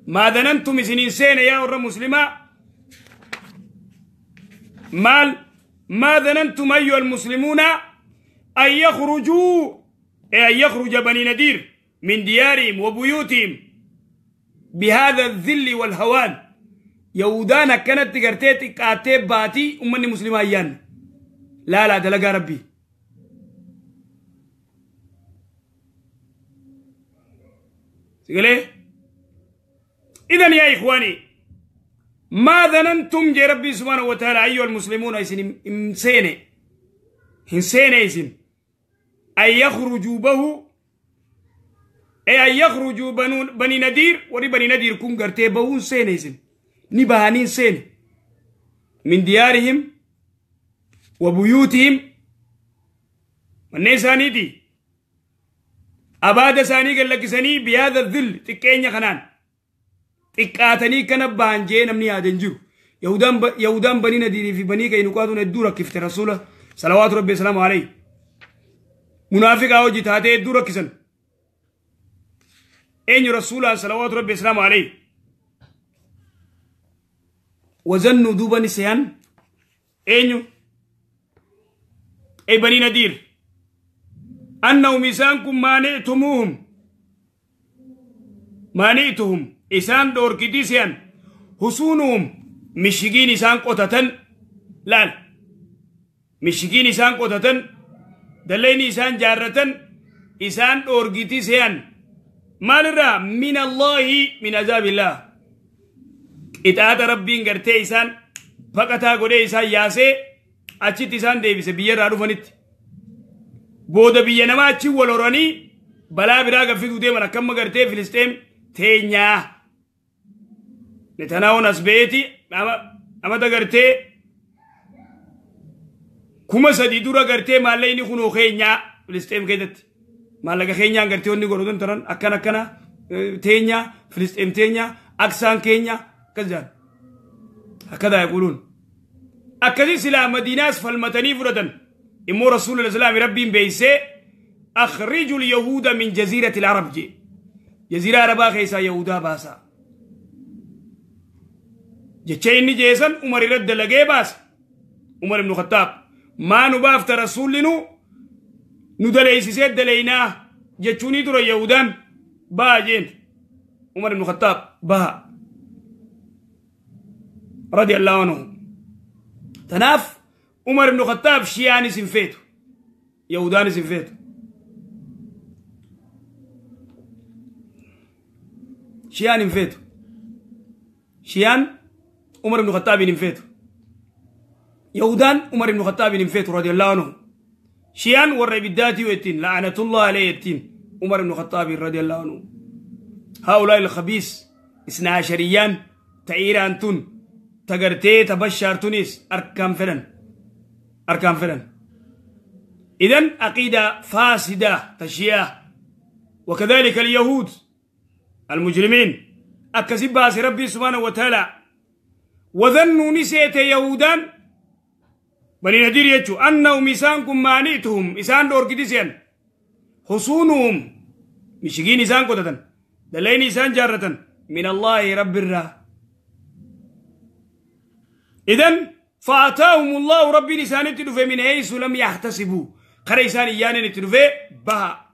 ما ظننتم إسن إنسان يا ور مسلمة مال ما ظننتم أيها المسلمون أن يخرجوا أن يخرج بني نضير من ديارهم وبيوتهم بهذا الذل والهوان. يهودانا كانت تقرتي قاتي باتي أمني مسلمة أيان Laalaa dalagaa rabbii. Sigalee? إذن يا إخواني ما ظننتم جي ربي سبحانه وتعالى أيها المسلمون إسن إمسيني إنسيني إسن أن يخرجوا به أي أن يخرجوا بني ندير وري بني ندير كون غرتي بهون سيني إسن نبهانين سيني من ديارهم وبيوتهم من سانيتي أباد ساني قال لك ساني بهذا الذل تكين خنان xiqqaatanii kana bahan jee namni yaadan jiru. Yahudaan banii nadiirii fi banii qaynuqaatuun hedduu rakkifte rasuula salawaatu rabbi salaamu alayhi. Munaafiqaa hojii taatee hedduu rakkisan. Eenyu rasuulaan salawaatu rabbi salaamu alayhi. Wazannu duuba ni seyan eenyu ay banii nadiir annahum isaan kun maani'tuhum isaan dhoorkitii se'an husuunuhum mishigiin isaan qotatan laal mishigiin isaan qotatan dallayni isaan jaarratan isaan dhoorkitii se'an maalirraa min Allaahi min azaabillah qixaaxa rabbiin gartee isaan baqataa godhee isaan yaasee achitti isaan deebise biyyarraa dhufanitti booda biyya namaa achi wal horanii balaa biraa gaffisuu deeman akkamma gartee Filisxeem teenyaa Netanyahuun as beeti amata gartee 3,000 dura gartee maallaqni kunoo keenyaa Filisxeem keessatti maallaqa keenyaan gartee wanni godhatan taran akkana akkana teenyaa Filisxeem teenyaa Aksaan keenyaa akkas jedhan akkadaa yaquluun akkasii silaa Madiinaas falmatanii fudhatan immoo rasuulul islaami rabbiin beeysee akhrijul yahuuda min jaziirati al-arab jee جزيرة عربا خيسا يهودا باسا جتشي إني جيسان عمر رد لقي باس عمر بن الخطاب ما نبافت رسول لنو ندليسي سيد دلينا جتشوني ترى يهودان باجين عمر بن الخطاب با رضي الله عنه تناف عمر بن الخطاب شياني سنفيتو يهوداني سنفيتو شيان انفيتو شيان عمر بن الخطاب انفيتو يهودان عمر بن الخطاب انفيتو رضي الله عنه شيان والربداتي ويتين لعنة الله عليه يتين عمر بن الخطاب رضي الله عنه هؤلاء الخبيث اثنا عشريان تأيران تون تقرتي تبشر تونس أركان فلن أركان فلن. إذن عقيدة فاسدة تشيع وكذلك اليهود المجرمين أكسب باس ربي سبحانه وتعالى وظنوا نسيت يهودان بني ندير يجو أنهم إسانكم مانئتهم إسان دور كدسيان حصونهم مشيين إسان قدتن دلين إسان جارة من الله رب الرا. إذن فأتاهم الله ربي نسان تدفع من حيث لم يحتسبوا خري إسان إيان تدفع بها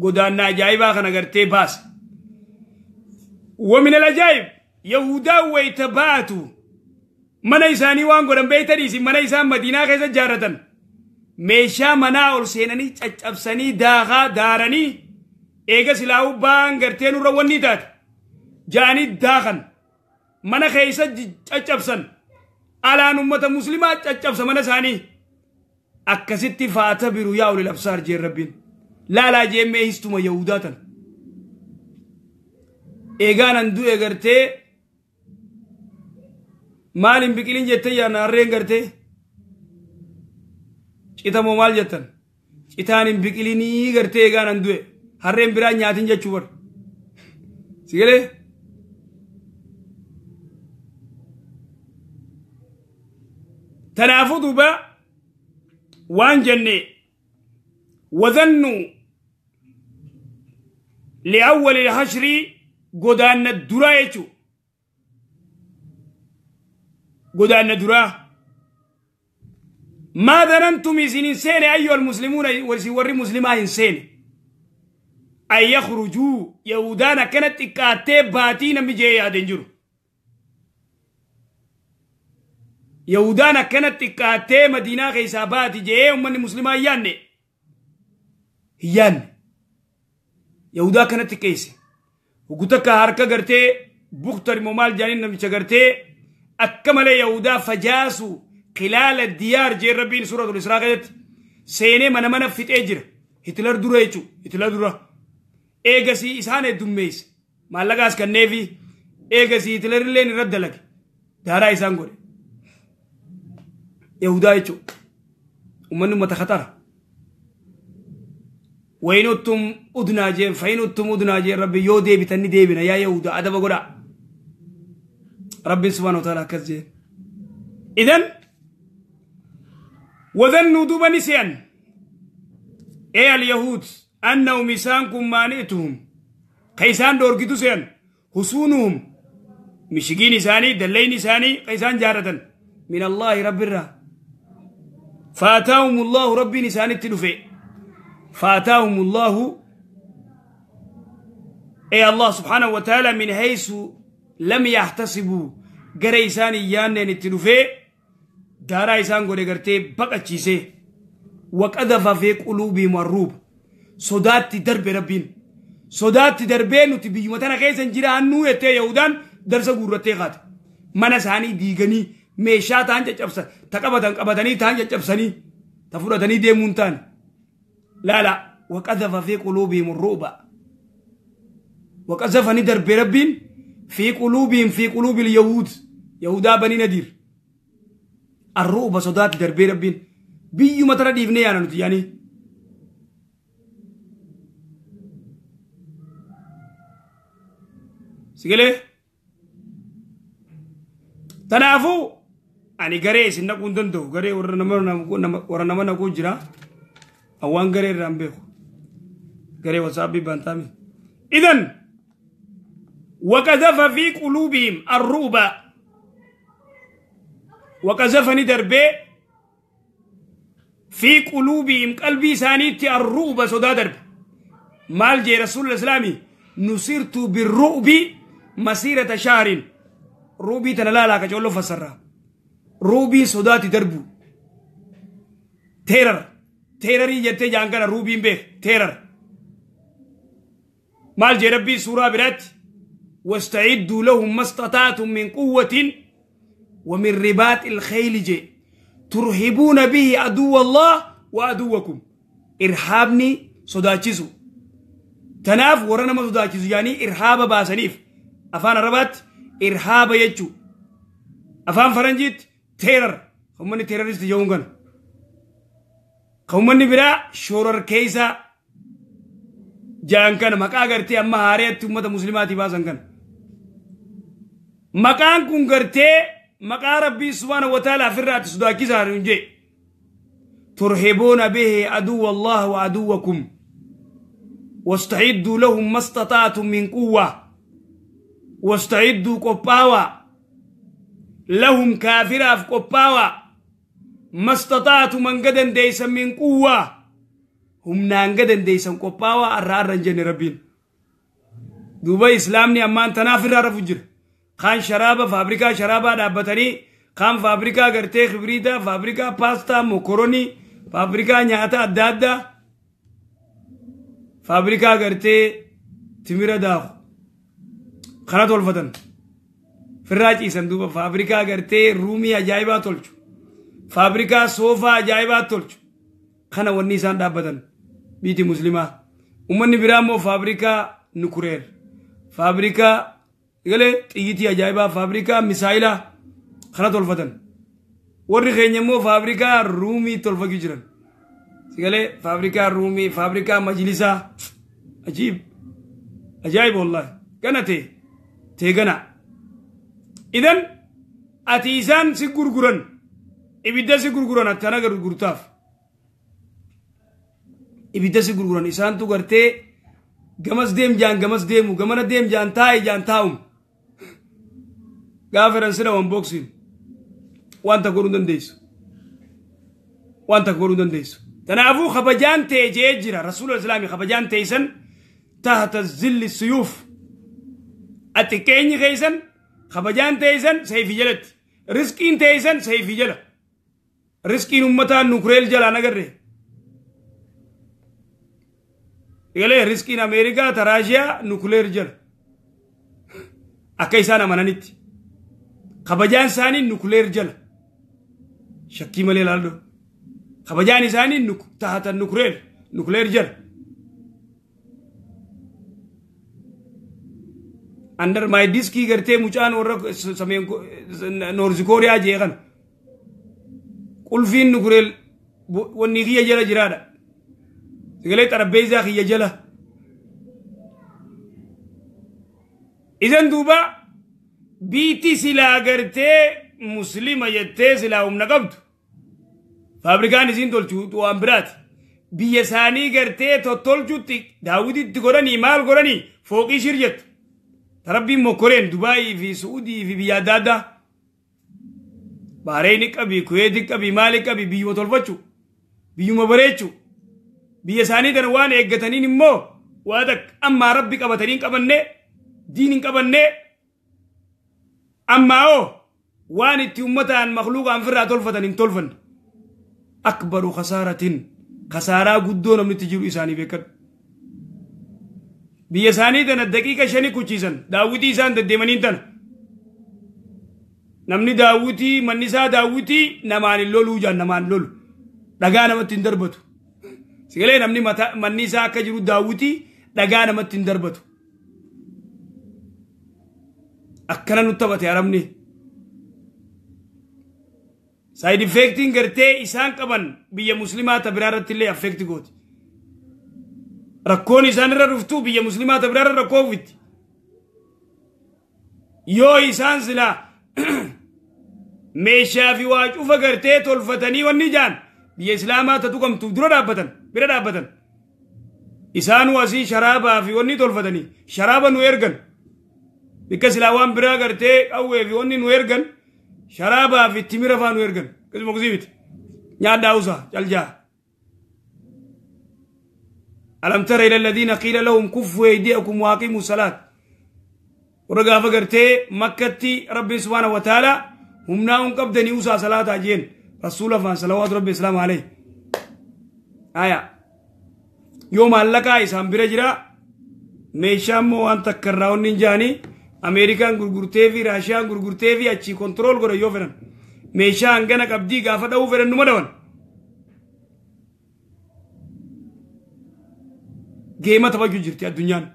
قدانا جايبا خنقرتي باس. ومن العجائب يهودا ويتباتوا من إساني وان قدام بيتني من إسان مدينة خيزة جارة meeshaa manaa ol seenanii caccabsanii daakaa daaranii eega silaa'uu ba'an gartee nurra wanni taate ja'anii daakan mana keessa caccabsan alaan ummata muslimaa caccabsa mana isaanii akkasitti faata biru yaa ulil absaar jeen rabbiin laalaa jeen mee histuma yahudaa tan eegaan an du'e gartee maal hin biqilin jettee yaana harreen gartee citamoo maal jettan citaan hin biqilinii gartee eegaan an du'e harreen biraa nyaatin jechuu bar si galee tanaafuu duuba waan jenne wazannu liawwali lhashri godaanna duraa jechuu godaanna duraa ما ظننتم إذن إنسان أيها المسلمون وري مسلمة إنسان أن يخرجوا يهودانا كانت إكاتي باتين مجيئة دنجر Yahudaan akkanatti xiqqaattee Madiinaa keessaa baati jee ummanni muslimaa hin yaanne. Hin yaanne. Yahudaa akkanatti xiqqeesse. Hugutakka harka gartee Buktar immoo maal jaaniin namicha gartee akka malee Yahudaa fajaasu khilaala diyaar jee Rabbiin suuratul Israa keessatti seenee mana mana fixee jira. Hitler dura jechuudha. Hitler dura. Eegasii isaan heddummeesse. Maallaqaas kanneefi eegasii Hitlerilleen irra dalage. Daaraa isaan godhe. Yahudaa jechuudha. Uummanni uummata khatara. وين أنتم أدنى جين فين أنتم أدنى جين ربي يو ديبي تني ديبنا يا يهودا أدب قرأ ربي سبحانه وتعالى كزين. إذن وذنوا دوب نسيان إيه اليهود أنهم إسانكم مانئتهم قيسان دوركتو سيان حصونهم مشيقين إساني دلين إساني قيسان جارة من الله رب الرا فاتاهم الله ربي نساني التلفي فاتاهم الله أي الله سبحانه وتعالى من حيث لم يحتسبوا غريسان يانن التلفي دارا إسان غوري غرتي بقچيسه وقذف في قلوبهم الرعب صدات درب ربين صدات دربين وتبيمتنا كيسن جيرانو يته يهودان درس غورته غات منساني ديغني meeshaa ta'an caccabsan ta qabatan qabatanii ta'an caccabsanii ta fudhatanii deemuun ta'an laala waqadhafa fi quluubihim arru'ba waqadhafa ni darbe rabbiin fi quluubihim fi quluubil yahuud yahudaa banii nadiir arru'ba sodaatti darbee rabbiin biyyuma tana dhiifnee yaana nuti yaanii sigalee tanaafuu ani garee isin naquu hin danda'u garee warra nama naquu jira awwaan garee irraa hin beeku garee wasaabbii baantaami. Idan waqazafa fi quluubihim arruuba waqazafa ni darbee fi quluubihim qalbii isaaniitti arruuba sodaa darbe maal jee rasuulul islaamii nusirtu birru'bi masiirata shahrin ruubii tana laalaa ka coolloo fassarraa ruubiin sodaati darbu teerar teerarii jettee jaan kana ruubiin beek teerar maal jee rabbii suuraa biraatti wastacidduu lahum mastataatum min quwwatin wa min ribaati ilkhayli jee turhibuuna bihi aduwwa allah wa aduwwakum irhaabni sodaachisu tanaaf warra nama sodaachisu yaanii irhaaba baasaniif afaan arabaatti irhaaba jechuu afaan faranjiitti teerar ummanni teeraristi jechuun kana ka ummanni biraa shoorar keessa jaan kana maqaa gartee amma haareetti ummata muslimaatii baasan kana maqaan kun gartee maqaa rabbii subhaanahu wa ta'ala ofirraatti sodaachisaa hin jee turhibuuna bihi aduwwa allah wa aduwwakum wastacidduu lahum mastataatum min quwwa wastacidduu qophaawaa لهم كافر في قباوة ما استطعتم من قدن ديسا من قوة هم نانقدن ديسا قباوة الرار جن ربين دوبا إسلامني أمان تنافر رفجر خان شرابة فابريكا شرابة دابتني خان فابريكا غرتي خبريتا فابريكا باستا موكوروني فابريكا نياتا أدادا فابريكا غرتي تميرا داخو خانات والفتن firraa ciisan duuba faabrikaa gartee ruumii ajaa'ibaa tolchu faabrikaa soofaa ajaa'ibaa tolchu kana wanni isaan dhaabbatan biiti muslimaa ummanni biraa immoo faabrikaa nukureer faabrikaa galee xiyyitii ajaa'ibaa faabrikaa misaayilaa kana tolfatan warri keenya immoo faabrikaa ruumii tolfachuu jiran sigalee faabrikaa ruumii faabrikaa majlisaa ajiib ajaa'ib wallahi gana tee tee gana إذن أتيسان سيغرغرن إبدا سيغرغرن أتانا غرغرتاف إبدا سيغرغرن إسان تو غرتي غمس ديم جان غمس ديمو غمنا ديم جان تاي جان تاوم غافرن سنة وان بوكسين وانتا غورون دنديس وانتا غورون دنديس تنافو خبجان تيجي جرا رسول الإسلام خبجان تيسن تحت الظل السيوف أتكيني غيسن خبجان تيسن سيف جلت Riskiin teeysan sayfii jala. Riskiin ummataa nukureel jalaa nagarre. Egalee riskiin Ameerikaa ta Raashiyaa nukuleer jala. Akka isaan amananitti. Kabajaan isaanii nukuleer jala. Shakkii malee ilaallu. Kabajaan isaanii tahatan nukuleer jala. Under my diskii gartee mucaan warra sameen Noorzi Kooriyaa jee kana. Qulfiin nukureel wanni kiyya jala jiraadha. Sagalee xarabbeessaa kiyya jala. Isan duuba biitti silaa gartee muslima jettee silaa humna qabdu. Faabrikaan isiin tolchu waan biraati. Biyya isaanii gartee tottolchutti daawwititti godhanii maal godhanii fooqii shir jettu. Rabbiin mokkoreen Dubaayii fi Suudii fi biyya adda addaa. Bahareenii qabi, Kuweetii qabi, maali qabi biyyuma tolfachuu, biyyuma bareechuu. Biyya isaanii tana waan eeggataniin immoo waa takka ammaa rabbi qabatanii hin qabannee, diin hin qabannee, ammaa hoo waan itti uummataan makluuqaan firraa tolfatan hin tolfanne. Akbaru khasaaratin khasaaraa guddoo namni itti jiru isaanii beekadhu. Biyya isaanii tana daqiiqa 5 kuchiisan daawwitii isaan deddeemaniin tana. Namni daawwitii manni isaa daawwitii namaan hin loluu jaan namaan hin lolu. Dhagaa namatti hin darbatu. Sigalee namni manni isaa akka jiru daawwitii dhagaa namatti hin darbatu. Akkana nutti taphate arabni. Side effectiin gartee isaan qaban biyya muslimaa ta biraa irratti illee affeekti gooti. Rakkoon isaan irra dhuftu biyya muslimaa ta biraa irra rakkoo ofitti. Yoo isaan silaa meeshaa fi waa cufa gartee tolfatanii wanni jaan biyya islaamaa ta tuqamtuuf dura dhaabbatan bira dhaabbatan. Isaanuu asii sharaabaa fi wanni tolfatanii sharaaba nu ergan. Bikka silaa waan biraa gartee qawwee fi wanni nu ergan sharaabaa fi timira faa nu ergan. Akkasuma kusii miti. Nyaadhaa usaa caljaa. ألم تر إلى الذين قيل لهم كفوا أيديكم وأقيموا الصلاة. ورقا فقرتي مكتي ربي سبحانه وتعالى هم ناهم قبدني أوسى صلاة أجين رسول فان صلوات ربي السلام عليه. آية يوم اللقاء إسام برجرا ميشام وان تكراون نجاني أمريكان غرغرتي في راشيان غرغرتي في أتشي كنترول غره يوفرن ميشان غنا قبدي غافة أوفرن نمدون geema taphachuu jirti addunyaan.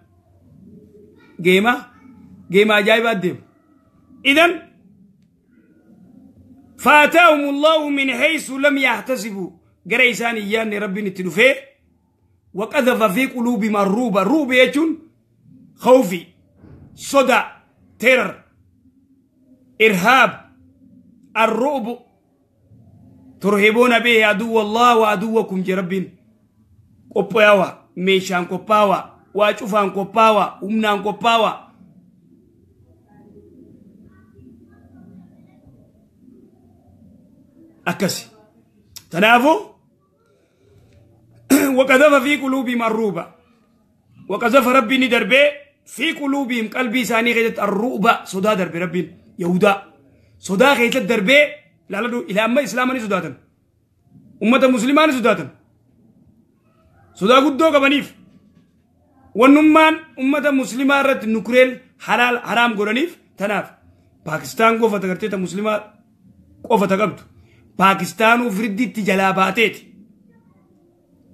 Geema ajaa'ibaa deema. Idan faataahum Allahu min haysu lam yahtasibu gara isaan hin yaadne rabbiin itti dhufee waqadhafa fi quluubihim arruuba. Ruuba jechuun khawfi, soda, terror, irhaab, arruubu turhibuuna bihi aduwwa Allah wa aduwwakum jee rabbiin qophaa'aa. Meeshaan qophaawaa, waa cufaan qophaawaa, humnaan qophaawaa. Akkasi. Kanaafuu waqadhafa fi quluubihim arruuba. Waqadhafa rabbiin ni darbee fi quluubihim qalbii isaanii keessatti arruuba sodaa darbe rabbiin Yahudaa. Sodaa keessatti darbee ilaaladhu ilaa amma islaama ni sodaatan. Ummata muslimaa ni sodaatan. Sodaa guddoo qabaniif wannummaan ummata muslimaa irratti nukureel halaal haraam godhaniif tanaaf Paakistaan qofata gartee ta muslimaa qofata qabdu. Paakistaanuu firdiitti jalaa baateeti.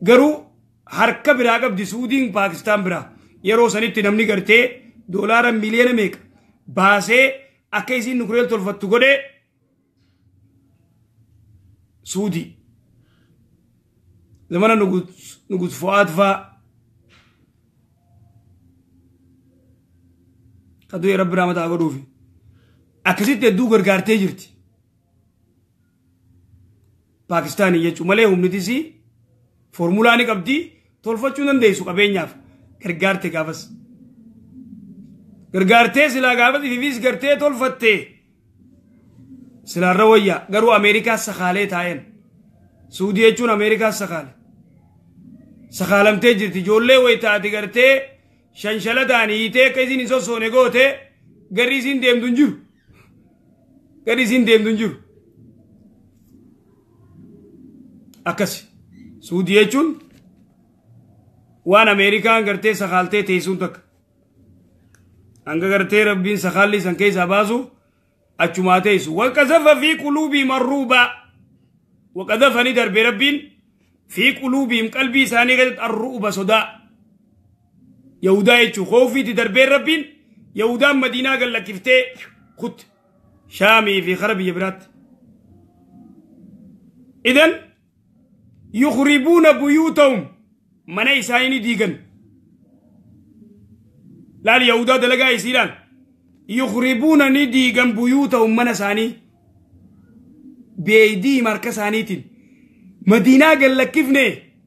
Garuu harka biraa qabdi Suudiin Paakistaan biraa. Yeroo sanitti namni gartee doolaara miliyoona meeqa baasee akka isiin nukureel tolfattu godhee Suudii. Zamana nugus Fu'aad faa kaduu rabbi rahmataa godhuufi akkasitti hedduu gargaartee jirti. Paakistaanii jechuun malee humnitis foormulaa ni qabdi tolfachuu dandeessu qabeenyaaf gargaarte gaafas. Gargaartee silaa gaafas ifiifis gartee tolfattee silaarra wayyaa garuu Ameerikaa sakaalee taa'een. Suudii jechuun Ameerikaa sakaale. Sakaalamtee jirti ijoollee wayi taate gartee shanshalataan hiitee akka isiin hin sossoone goote garri isiin deemtu hin jiru. Gadi isiin deemtu hin jiru. Akkasi. Suudii jechuun waan Ameerikaan gartee sakaaltee teessuun takka. Hanga gartee Rabbiin sakaalli san keessaa baasu achumaa teessu. Waqazafa fi quluubii marruubaa. Waqazafa ni darbe Rabbiin fi quluubiim qalbii isaanii keessatti arruuba sodaa. Yahudaa jechuun koofiitti darbee Rabbiin Yahudaan Madiinaa gallakkiftee kutte. Shaamii fi kara biyya biraatti. Idan yukhribuuna buyuutahum mana isaanii ni diigan. Laal Yahudaa dalagaa isii laal. Yukhribuuna ni diigan buyuutahum mana isaanii beeydii harka isaaniitiin. Madiinaa gallakkifne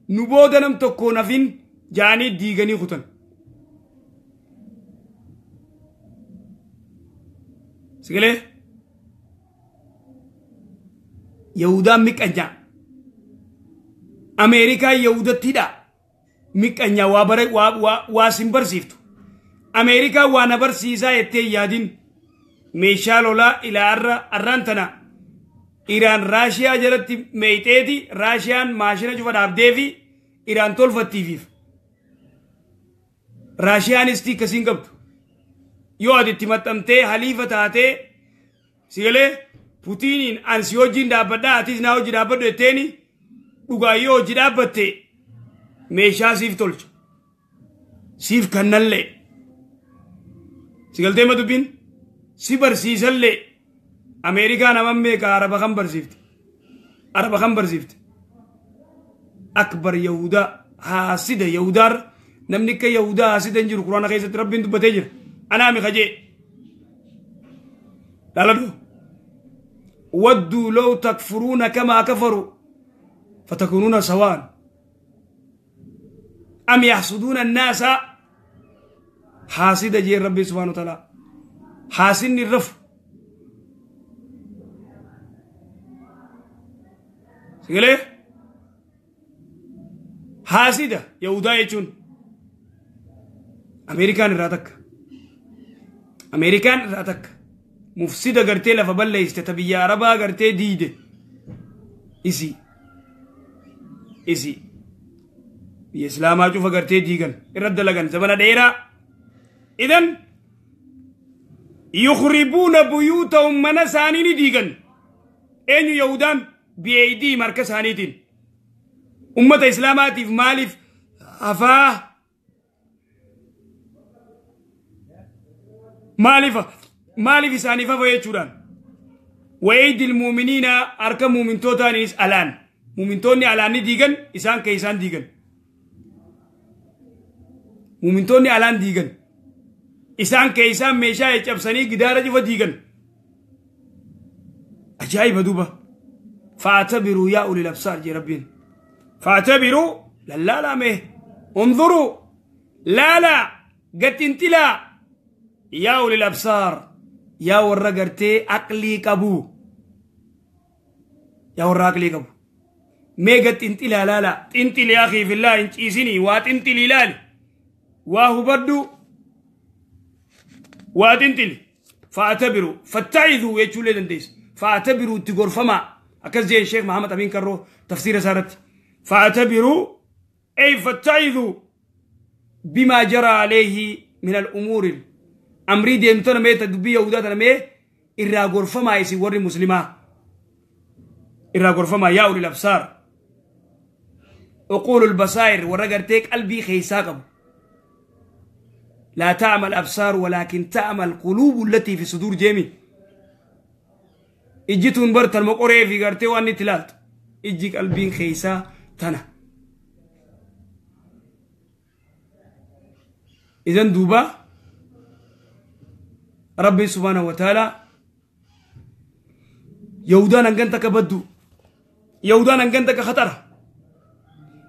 nu booda nam tokkoon hafin jaanii diiganii kutan. Sigalee Yahudaan miqqanyaa. Ameerikaan Yahudattiidha. Miqqanyaa waa sin barsiiftu. Ameerikaan waa na barsiisaa jettee yaadin meeshaa lolaa ilaa arraan tana Iraan Raashiyaa jalatti meeyxeeti Raashiyaan maashina cufa dhaabdee fi Iraan tolfattiifiif. Raashiyaanis akkasiin qabdu. Yoo ati itti maxxantee haliifa taatee sigalee Putiiniin an si wajjin dhaabbadhaa atis naa hojii dhaabbadhu jetteeni dhugaa yoo hojii dhaabbatte meeshaa siif tolcha. Siif kannallee. Sigaltee ma dubbiin? Si barsiisallee. Ameerikaan nama meeqa Araba kan barsiifte? Araba kan barsiifte? Akbar Yahudaa haasida Yahudaar namni akka Yahudaa haasida hin jiru Quraana keessatti Rabbiin dubbatee jira. Anaa mi kajee. Laaladhu. Wadduu law takfuruuna kamaa kafaru fatakunuuna sawaan. Am yaxsuduuna annaasa haasida jeen Rabbi subhaanahu wa ta'ala. Haasinni rafu. Sigalee? Haasida Yahudaa jechuun Ameerikaan irraa takka. Ameerikaan irraa takka. Mufsida gartee lafa balleessite ta biyya Arabaa gartee diide. Isi. Isi. Biyya Islaamaa cufa gartee diigan. Irra dalagan zamana dheeraa. Idan yukhribuuna buyuutahum mana isaanii ni diigan. Eenyu Yahudaan bi'eeydii marka isaaniitiin. Ummata Islaamaatiif maaliif hafaa? Maaliif isaaniif hafa jechuudhaan? Wayiidil muuminiina harka muumintootaaniis alaan. Muumintoonni alaan ni diigan isaan kee isaan diigan. Muumintoonni alaan diigan. Isaan kee isaan meeshaa cabsanii gidaara cufa diigan. Ajaa'iba duuba. Fa'atabiruu yaa ulil absaar jee Rabbiin. Fa'atabiruu lallaalaa mee. Unzuruu laalaa gattintilaa yaa ulil absaar yaa warra gartee aqlii qabu. Yaa warra aqlii qabu. Mee gattintilaa laalaa xinxili yaa akii fillaa hin ciisinii waa xinxili ilaali. Waa hubadhu waa xinxili. Fa'atabiruu fatta'iduu jechuullee dandeessa. Fa'atabiruu itti gorfamaa. Akkas jeen Sheekh Mahamad Amin Karroo tafsiira isaarratti. Fa'atabiruu ay fatta'iduu bimaa jara alayhi min al-umuuri amrii deemtona mee dubbii Yahudaa tana mee irraa gorfamaa isin warri muslimaa. Irraa gorfamaa yaa ulil absaar. Uquulul basaa'ir warra gartee qalbii keessaa qabu. لا تعمى الأبصار ولكن تعمى القلوب التي في صدور جيمي. إجيتون برت المقرئ في قرتي واني تلالت. إجيك قلبين خيسا تنا. إذن دوبا ربي سبحانه وتعالى يهودان أنجنتك بدو يهودان أنجنتك خطر.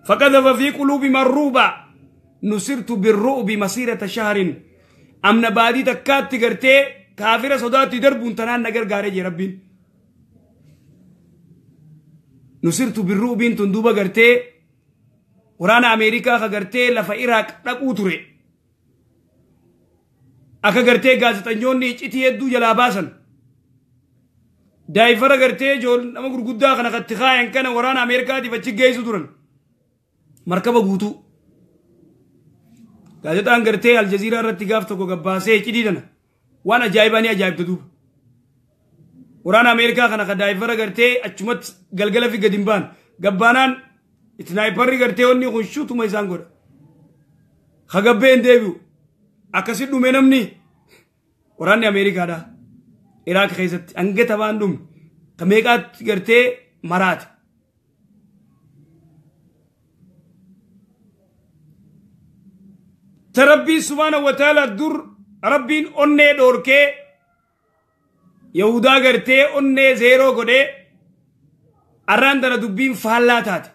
فقذف في قلوب الرعب نصرت بالرعب مسيرة شهر. أمن بادي تكات تغرتي كافرة صداتي دربون تنان نجر غاري ربين. نصرت بالرعب تندوبا غرتي ورانا أمريكا خغرتي لفا إراق نقوتري أكا غرتي غازتنيوني إتي يدو جلا باسن. Daayifara gartee ijoollee nama gurguddaa kana katti kaayan kana waraana Ameerikaatiif achi geessu turan. Markaba guutuu. Gaazexaan gartee Aljaziiraa irratti gaaf tokko gabbaasee cidii tana waan ajaa'ibaa ni ajaa'ibta duuba. Waraana Ameerikaa kana ka daayifara gartee achumatti galgala fi gadi hin baan gabbaanaan isnaayiparri gartee onni kun shuutuma isaan godha. Ka gabbee hin deebi'u. Akkasi dhume namni waraanni Ameerikaadha. Iraaq keessatti hanga taphaan dhume ka meeqaatti gartee maraate. Ta Rabbiin subhaanahu wa ta'ala dur Rabbiin onnee dhoorkee Yahudaa gartee onnee zeeroo godhee arraan tana dubbiin faallaa taate.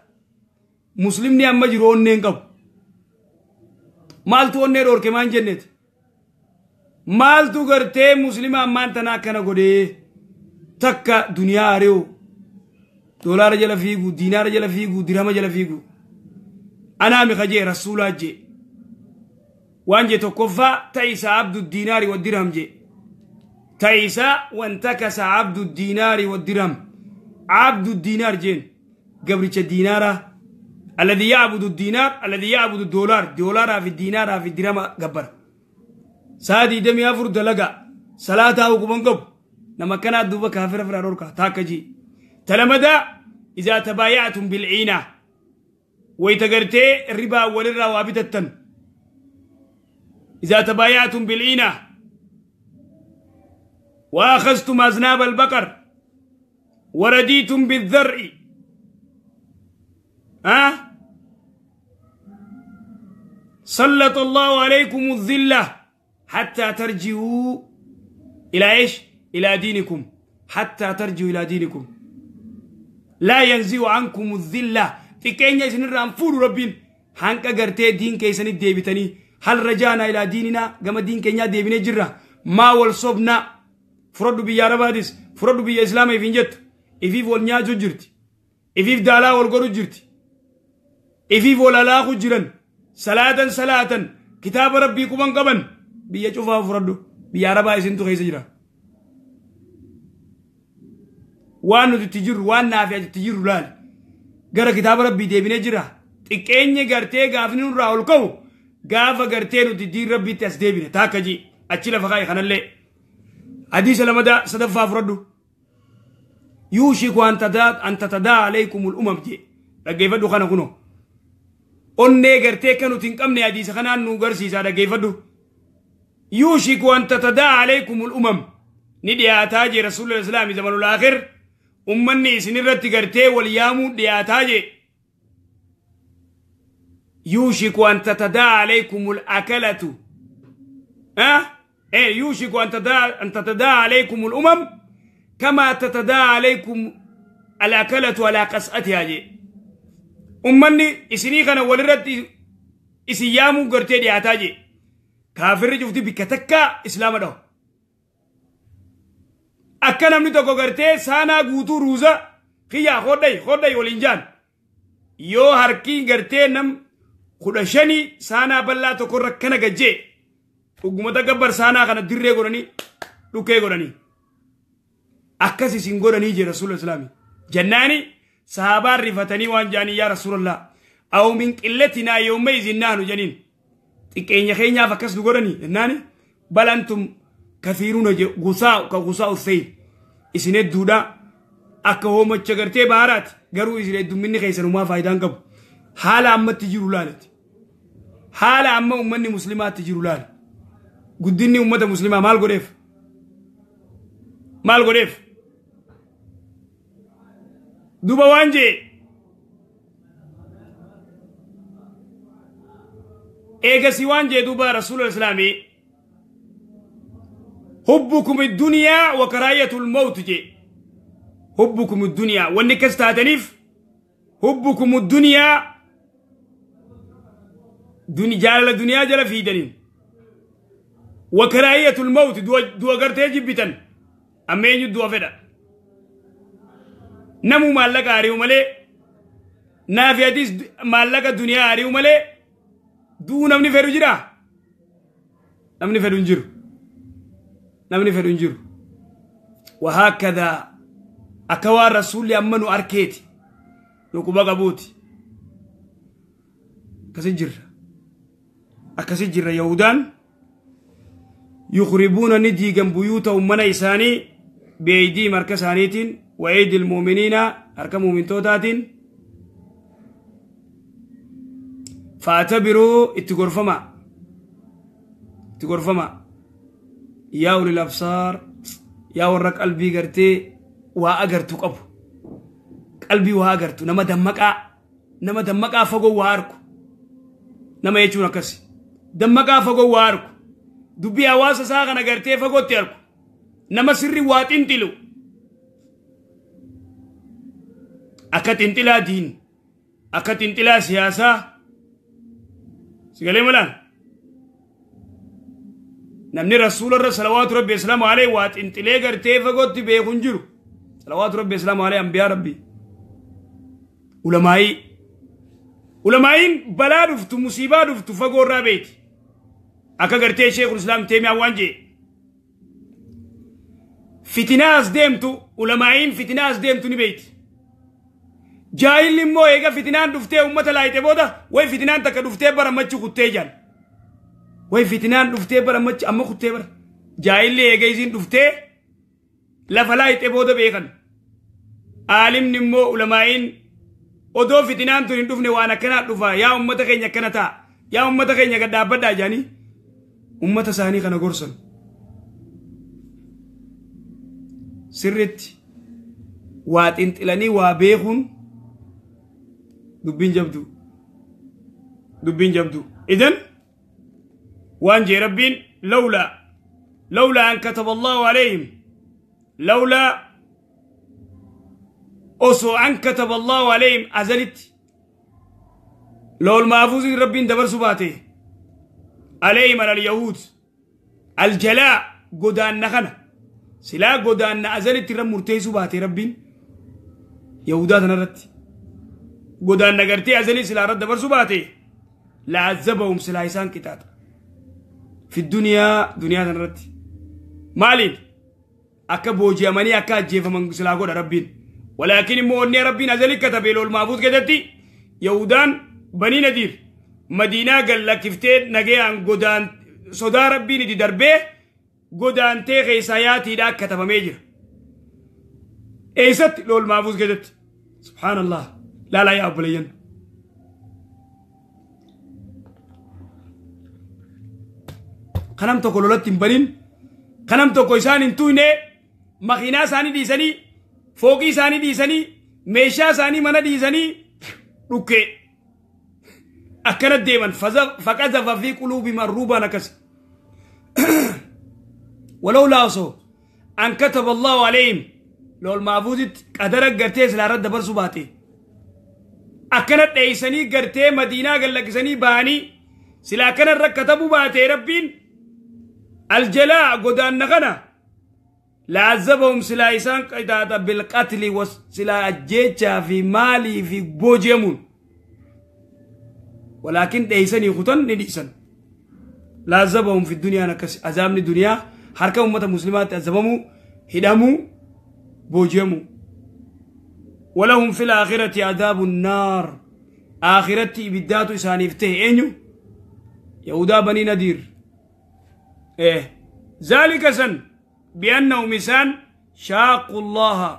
Muslimni amma jiru onnee hin qabu. Maaltu onnee dhoorke maan jenneeti? Maaltu gartee muslima ammaan tana akkana godhee takka duniyaa ari'u doolaara jala fiigu, diinaara jala fiigu, dirhama jala fiigu. Anaa mi kajee rasuulaa jee. Waan jee tokkoffaa ta'isa abdu diinaari wa dirham jee. Ta'isa wantakasa abdu diinaari wa dirham. Abdu diinaar jeen gabricha diinaaraa. Alladhi ya'budu diinaar, alladhi ya'budu doolaar, doolaaraa fi diinaaraa fi dirhama gabbara. Sa'a 24 dalagaa salaataa hukuman qabu nama kanaa duuba kaafira firaa dhorka taakka jii. Talamadaa izaa tabaaya'atum bilciinaa wayita gartee ribaa walirraa waa bitattan. إذا تبايعتم بالعينة وأخذتم أذناب البقر ورديتم بالذرع ها سلط الله عليكم الذلة حتى ترجعوا إلى إيش؟ إلى دينكم. حتى ترجعوا إلى دينكم. لا ينزع عنكم الذلة. تكين يسنر أنفور ربين هنك غرتي دين كيسن الديبتني. هل رجعنا إلى ديننا؟ كما دين كنيا ديبنا جرة ما والصبنا فرد بيا ربادس فرد بيا إسلام إفنجت إفيف والنياجو جرت إفيف دالا والقرو جرت إفيف ولا جرن صلاة صلاة كتاب ربي كمان قبن بيا شوفها فرد بيا ربا إسنتو خيس جرا وانو تجر وان نافع تجر لال جرا كتاب ربي ديبنا جرا تكيني جرتي غافنون راول كو gaafa gartee nuti diin rabbiitti as deebine taakka ji achi lafa kaa'i kanallee hadiisa lamada sadaffaa fudhadhu yuushiku an tatadaa alaykumul umam jee dhaggeeffadhu kana kuno onnee gartee akka nuti hin qabne hadiisa kanaan nu garsiisaa dhaggeeffadhu yuushiku an tatadaa alaykumul umam ni dhiyaataa jee rasuulul islaami zamanul aakhir ummanni isinirratti gartee wal yaamuu dhiyaataa jee. يوشك أن تتداعى عليكم الأكلة أه؟ إيه يوشك أن تتداعى عليكم الأمم كما تتداعى عليكم الأكلة على قصعتها جي. أمني إسني كان ولرت إسيامو قرتي دي عتاجي كافر جفتي بكتكا إسلام دو أكنا من توكو قرتي سانا قوتو روزا خيا خودي خودي ولنجان يو هركي قرتي نم 15 saanaa bal'aa tokkorra kana gajjee dhugumata gabbar saanaa kana dirree godhanii dhukkee godhanii akkas isin godhanii jee rasuula islaami jennaani sahaabaan rifatanii waan jaanii yaa rasuulallah aw min qillatinaa yawma izin nahnu janiin xiqqeenya keenyaaf akkas nu godhanii jennaani bal antum kathiiruuna je gusaa ka gusaa ussayl isin hedduudha akka hoomacha gartee baaraati garuu isin heddumminni keessanumaa faayidaan qabu haala ammatti jiru laalati. Haala amma ummanni muslimaatti jiru laal. Guddinni ummata muslimaa maal godheef? Maal godheef? Duba waan jee eegasi waan jee duuba rasuula islaamii hubbukum addunyaa wa karaayatul mawt jee. Hubbukum addunyaa wanni kas taataniif hubbukum addunyaa jaalala duniyaa jala fiidaniin wa karaahiyatul mawt du'a gartee jibbitan amma eenyu du'a fedha namu maallaqa ari'u malee naafi atis maallaqa duniyaa ari'u malee du'uu namni fedhu jira namni fedhu hin jiru namni fedhu hin jiru. وهكذا Akka waan rasuulli amma nu arkeeti nu quba qabuuti. Akkasi jirra. Akkasi jirra. Yahudaan yukhribuuna ni diigan buyuutahum mana isaanii bi'aydiihim harka isaaniitiin wa aydil mu'miniina harka mu'mintootaatiin. Fa'atabiruu itti gorfama. Itti gorfama. Yaa ulil absaar, yaa warra qalbii gartee waa agartu qabu. Qalbii waa agartu, nama dammaqaa, nama dammaqaa fagoo waa arku. Nama jechuun akkasi. Dammaqaa fagoo waa arku. Dubbii hawaasa isaa kana gartee fagootti arku. Nama sirri waa xinxilu. Akka xinxilaa diin, akka xinxilaa siyaasaa. Sigalee malaan? Namni rasuularra salawaatu rabbi islaamu alayhi waa xinxilee gartee fagootti beeku hin jiru. Salawaatu rabbi islaamu alayhi ambiyaa rabbi. Ulamaayii. Ulamaayiin balaa dhuftu, musiibaa dhuftu fagoo irraa beeki. Akka gartee Sheekul Islaam Teemiyaa waan jee. Fitinaa as deemtu, ulamaayiin fitinaa as deemtu ni beeki. Jaahilli immoo eega fitinaan dhuftee uummata laayite booda way fitinaan takka dhuftee bara machi kuttee jaan. Way fitinaan dhuftee bara machi amma kuttee bara. Jaahilli eega isiin dhuftee lafa laayite booda beekan. Aalimni immoo ulamaayiin odoo fitinaan tun hin dhufne waan akkanaa dhufa, yaa uummata keenya akkana ta'a, yaa uummata keenya gad dhaabbadhaa jaanii uummata isaanii kana gorsan. Sirritti waa xinxilanii waa beekuun dubbiin jabdu. Dubbiin jabdu. Idan waan jee rabbiin lawlaa an kataba Allahu alayhim, lawlaa osoo an kataba Allahu alayhim azalitti lool maafuusin rabbiin dabarsu baate alayhim alal yahuud aljalaa godaanna kana silaa godaanna azalitti irra murteessuu baate rabbiin yahudaa tanarratti godaanna gartee azalii silaa irra dabarsuu baate la'azzabahum silaa isaan qixaaxa fi duniyaa duniyaa tanarratti maaliin akka booji'amanii akka ajjeefaman silaa godha rabbiin. Walaakin immoo onnee rabbiin azalii katabee lool maafuus keessatti Yahudaan banii Nadiir Madiinaa gallakkiftee nagayaan godaan sodaa rabbiin itti darbee godaantee keessaa yaatiidhaa katabamee jira. Eessatti lool maafuus keessatti? Subhaanallah. Laalaa yaa obboleeyyan. Kanam tokko lolatti hin banin, kanam tokko isaan hin tuyne, makiinaa isaanii dhiisanii, fooqii isaanii dhiisanii, meeshaa isaanii mana dhiisanii dhukkee akkana deeman. Faqazafa fi quluubi marruubaan akkas. Walawlaa osoo an kataba Allahu alayhim lool maafuuzitti qadara gartee silaa irra dabarsuu baate akkana dheeysanii gartee Madiinaa gallakkisanii bahanii silaa akkana irra katabuu baate rabbiin aljalaa godaanna kana la'azzabahum silaa isaan qixaaxa bilqatli silaa ajjeechaa fi maalii fi booji'amuun. Walaakin dheeysanii kutan ni dhiisan. La'azzabahum fi duniyaan akkas azaabni duniyaa harka uummata muslimaatti azabamuu, hidhamuu, booji'amuu. Walahum fil aakhirati adaabun naar. Aakhiratti ibiddaatu isaaniif ta'e eenyu? Yahudaa banii Nadiir. Zaalika san bi'annahum isaan shaaqu Allaha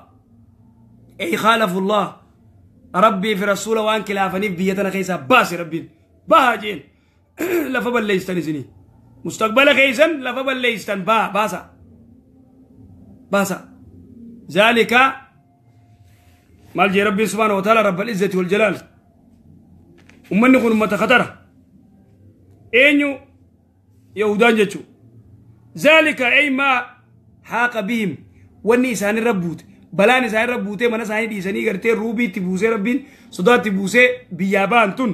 ay khaalafu Allah rabbii fi rasuula waan kilaafaniif biyya tana keessaa baase rabbiin bahaa jeen lafa balleessitan isinii mustaqbala keessan lafa balleessitan baha baasa baasa. Zaalika maal jee rabbiin subhaanahu wa ta'ala rabbal izzati wal jalaal. Ummanni kun ummata khatara eenyu? Yahudaan jechuu. Zaalika ay maa haaqa bihim wanni isaanirra buute balaan isaanirra buutee mana isaanii dhiisanii gartee ruubiitti buusee rabbiin sodaatti buusee biyyaa ba'an tun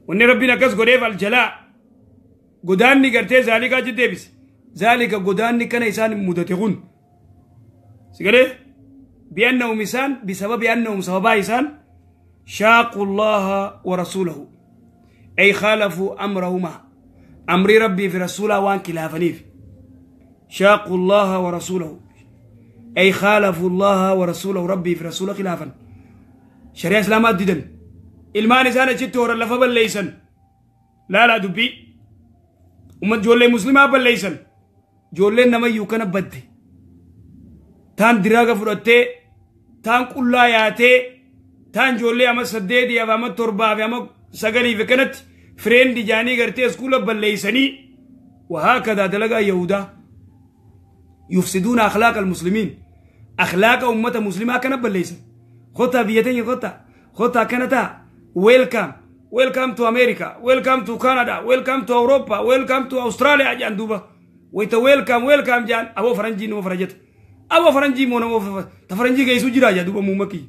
wanni rabbiin akkas godheef aljalaa godaanni gartee zaalikaa achi deebise. Zaalika godaanni kana isaan mudate kun sigalee bi'annahum isaan bisababi annahum sababaa isaan shaaqu Allaha wa rasuulahu ay khaalafuu amrahumaa amrii rabbii fi rasuulaa waan kilaafaniif. Shaaqu Allaha wa rasuulahu أي خالفوا الله ورسوله ربي في رسوله خلافا شريعة إسلام أددن ilmaan isaan achitti horan lafa balleeysan laalaa dubbii ummat ijoollee muslimaa balleeysan ijoolleen namayyuu kana badde taan diraaga fudhattee taan qullaa yaatee taan ijoollee ama 8 ama 7 ama 9 fi kanatti fireendi jaanii gartee iskuula balleeysanii وهكذا دلقا يهودا يفسدون أخلاق المسلمين أخلاق أمة مسلمة كان بليسن خطأ بيتين خطأ كانتا Welcome, welcome to America, welcome to Canada, welcome to Europa, welcome to Australia جان دوبا ويتا welcome welcome جان أبو فرنجي نو فرجت أبو فرنجي مو نو تفرنجي كيسو جرا جا دوبا مومكي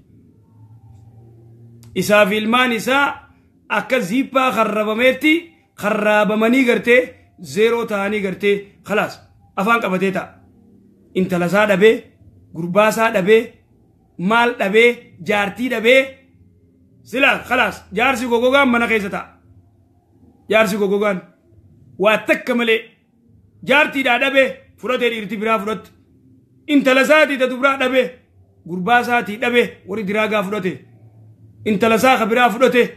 إسا في المان إسا أكا زيبا خربمتي خربمني قرتي زيرو تاني قرتي خلاص أفان قبتيتا انت لسا دبي غرباسا دبي مال دبي جارتي دبي سلا خلاص جارسي غوغان منا كيستا جارسي غوغان واتكمله جارتي دادبه فرته ديرتي برا فرت انت لساتي تدبرا دبه غرباساتي دبه وري دراغا فرته انت لسا خبرا فرته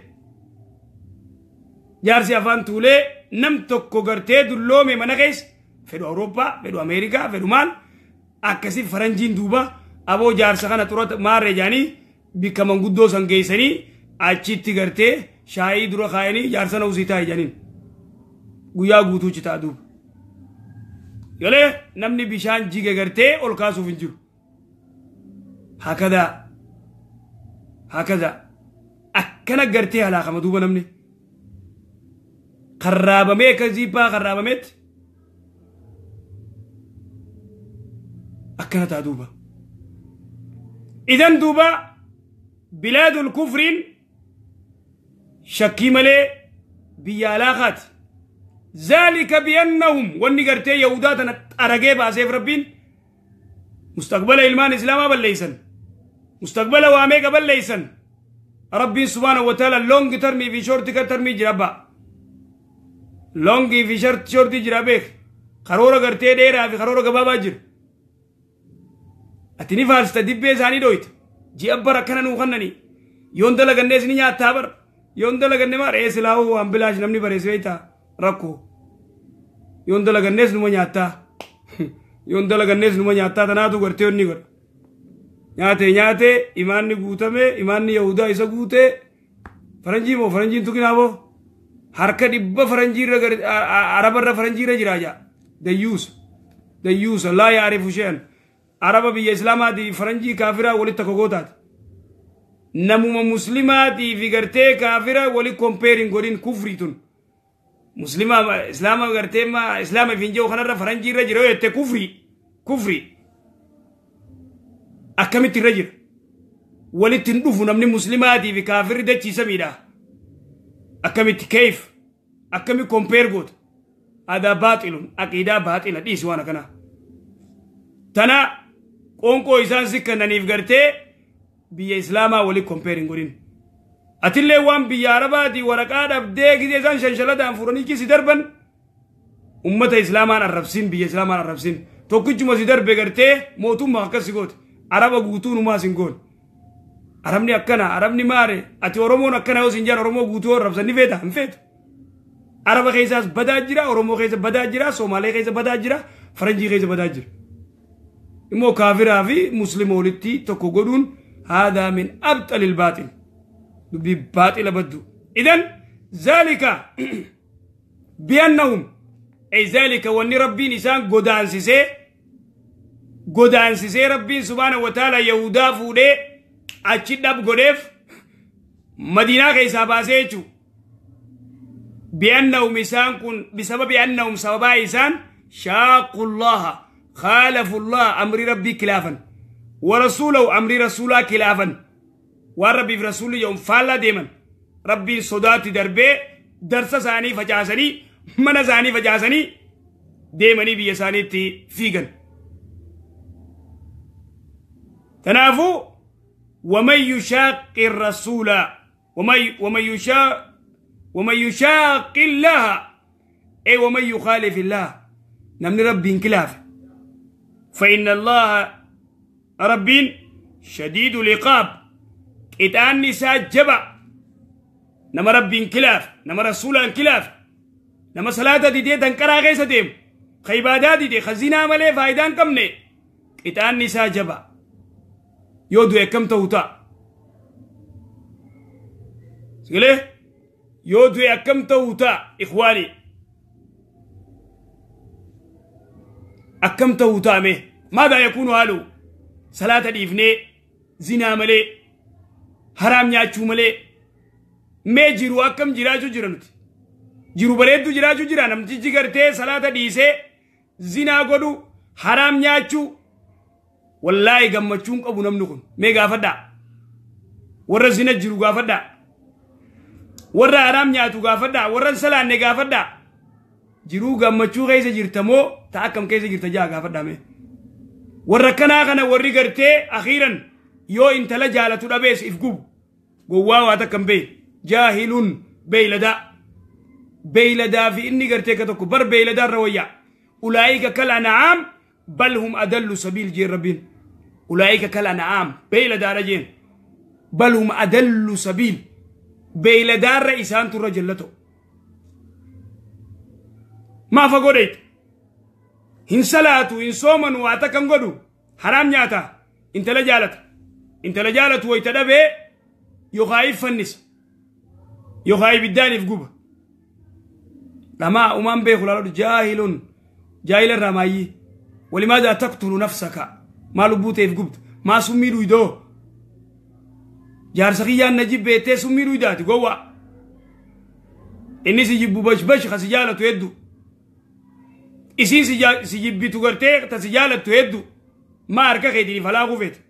جارسي افان تولي نم توكو غرتي دلومي منا كيس فدو اوروبا فدو امريكا فدو مال اكسي فرنجين دوبا ابو جارسا خنا ترت مار جاني بكمن غدو سنگيسني achitti gartee shaayii dura kaayanii jaarsa na usii taa'e jedhaniin guyyaa guutuu citaa duuba galee namni bishaan jige gartee ol kaasuuf hin jiru hakadaa hakadaa akkana gartee halaakama duuba namni karraabamee akka ziippaa karraabameetti akkana ta'a duuba idan duuba bilaadul kufriin شكي ملي بيالاخات ذلك بأنهم ونقرتي يهوداتنا أرقيبها سيف ربين مستقبل إلمان إسلاما بل مستقبل واميكا بل ربي سبحانه وتعالى لونج ترمي في شورت ترمي جربا لونج في شورت جرابيك خرورة قرتي ديرا في خرورة قبابا جر أتني فارس تدبي زاني دويت جي أبرا كان نوخنني يوندلا قنيس نيا تابر يوندلا قني ما رئيس لاهو أمبلاش نمني بريس ويتا ركو يوندلا قنيس نمو نياتا يوندلا قنيس نمو نياتا تناتو قرتي وني قر نياتي نياتي إيماني قوتامي إيماني يهودا إسا قوتي فرنجي مو فرنجي انتو كنابو حركة دبا فرنجي عرب الرا فرنجي رجراجا ديوس ديوس لا يعرف شيئا عرب بي إسلاماتي فرنجي كافرة ولي تكوغوتات نموما مسلماتي في غرتي كافرة ولي كومبيرين غورين كفري تون مسلمة إسلام غرتي ما إسلام فينجو خنرا فرنجي رجرو يتي كفري كفري أكمت الرجل ولي تندفو نمني مسلماتي في كافر دتشي سميدا أكمت كيف أكمي كومبير غوت هذا باطل أكيدا باطل دي سوانا كنا تنا قونكو إسان سكننيف غرتي بيا إسلاما ولي كومبيرين غورين أتلي وان بيا عرباتي ورقات أبدي كده إسان شنشلة أنفروني كي سيدربن أمة إسلاما الربسين بيا إسلاما الربسين توكيج ما سيدر بغرتي موتو ما كسيغوت عربا غوتو نما سينغون عربني أكنا عربني ماري أتي أورومون أكنا وسنجان أورومو غوتو الربسين نفيتا نفيت عربا خيساس بدا جرا أورومو خيسا بدا جرا سومالي خيسا بدا جرا فرنجي خيسا بدا جرا إمو كافر في مسلم ولتي تكو غدون هذا من أبطل الباطل دبي باطل بدو. إذن ذلك بأنهم أي ذلك وأن ربي نسان غدان سيسي غدان سيسي ربي سبحانه وتعالى يهودا فودي أتشدب غدف مدينة كيسا باسيتو بأنهم إسان كن بسبب أنهم سببا إسان شاقوا الله خالفوا الله أمر ربي كلافا ورسوله أمر رسوله كلافا وربي في رسوله يوم فالا ديما ربي صداتي دربي درس ساني فجاسني من ساني فجاسني ديمني بيساني تي فيغن تنافو ومن يشاق الرسول ومن يشاق الله أي ومن يخالف الله نمن ربي انكلاف فإن الله ربين شديد العقاب قطان نساء جبا نما ربين كلاف نما رسولان كلاف نما صلاة دي دي دنكرا غيسة ديم خيبادا دي دي خزينة ملي فايدان كمني قطان نساء جبا يودو يكم توتا سيقلي يودو يكم توتا إخواني أكم توتا مي ماذا يكون هالو صلاة ديفني زنا ملي حرام نياچو ملي مي جيرو أكم جراجو جرانوت جيرو بريدو جراجو جرانم جيجي غرتي صلاة ديسي زنا قدو حرام نياچو والله غمچون قبو نمنكم مي غافدا ورا زنا جيرو غافدا ورا حرام نياتو غافدا ورا صلاة ني غافدا جيرو غمچو غيسه جيرتمو تاكم كيسه جيرتا جا غافدا مي ورا كنا كنا وري غرتي اخيرا يو انت لا جالتو دبيس افغوب غوا واتا كم بي جاهل بيلدا بيلدا في اني غرتي كتكو بر بيلدا رويا اولئك كالانعام بل هم ادل سبيل جي ربين اولئك كالانعام بيلدا رجين بل هم ادل سبيل بيلدا رئيسان ترجلتو ما فغوريت هن صلاتو إن صومن واتكن غدو حرام نياتا انت لجالت انت لجالت ويتدبي يخايف فنس يخايف الداني في قوبة لما أمام بيخل جاهل جاهل الرماي ولماذا تقتل نفسك ما لبوتي في قبت ما سميرو يدو جار سخيان نجيب بيتي سميرو يداتي قوة إني سيجيبو بش بش خسجالة يدو isiin si jibbitu gartee ta si jaalattu heddu ma harka keetiin ifalaa kufeete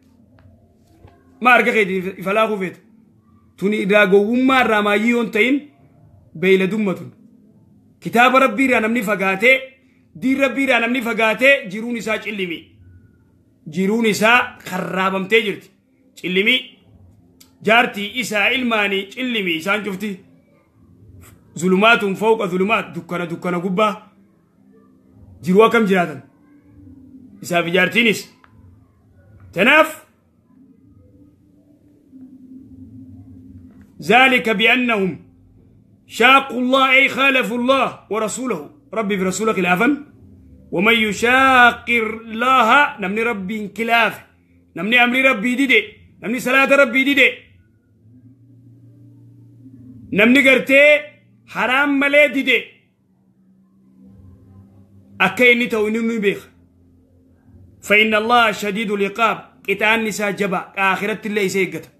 ma harka keetiin ifalaa kufeete tuni irraa gowwummaa irraa maayyii yoon ta'in beeyladumma tun kitaaba rabbii irraa namni fagaatee diin rabbii irraa namni fagaatee jiruun isaa cillimii jiruun isaa karraabamtee jirti cillimii jaartii isaa ilmaanii cillimii isaan cufti zulumaatun fawqa zulumaat dukkana dukkana gubbaa jiruu akkam jiraatan isaaf ijaartiinis tanaaf ذلك بأنهم شاقوا الله أي خالفوا الله ورسوله ربي في رسوله خلافا ومن يشاق الله نمني ربي انكلاف نمني أمري ربي ديدي نمني صلاة ربي ديدي نمني قرتي حرام ملي ديدي أكيني تو بيخ فإن الله شديد العقاب قطان نساء جبا آخرة الله سيقت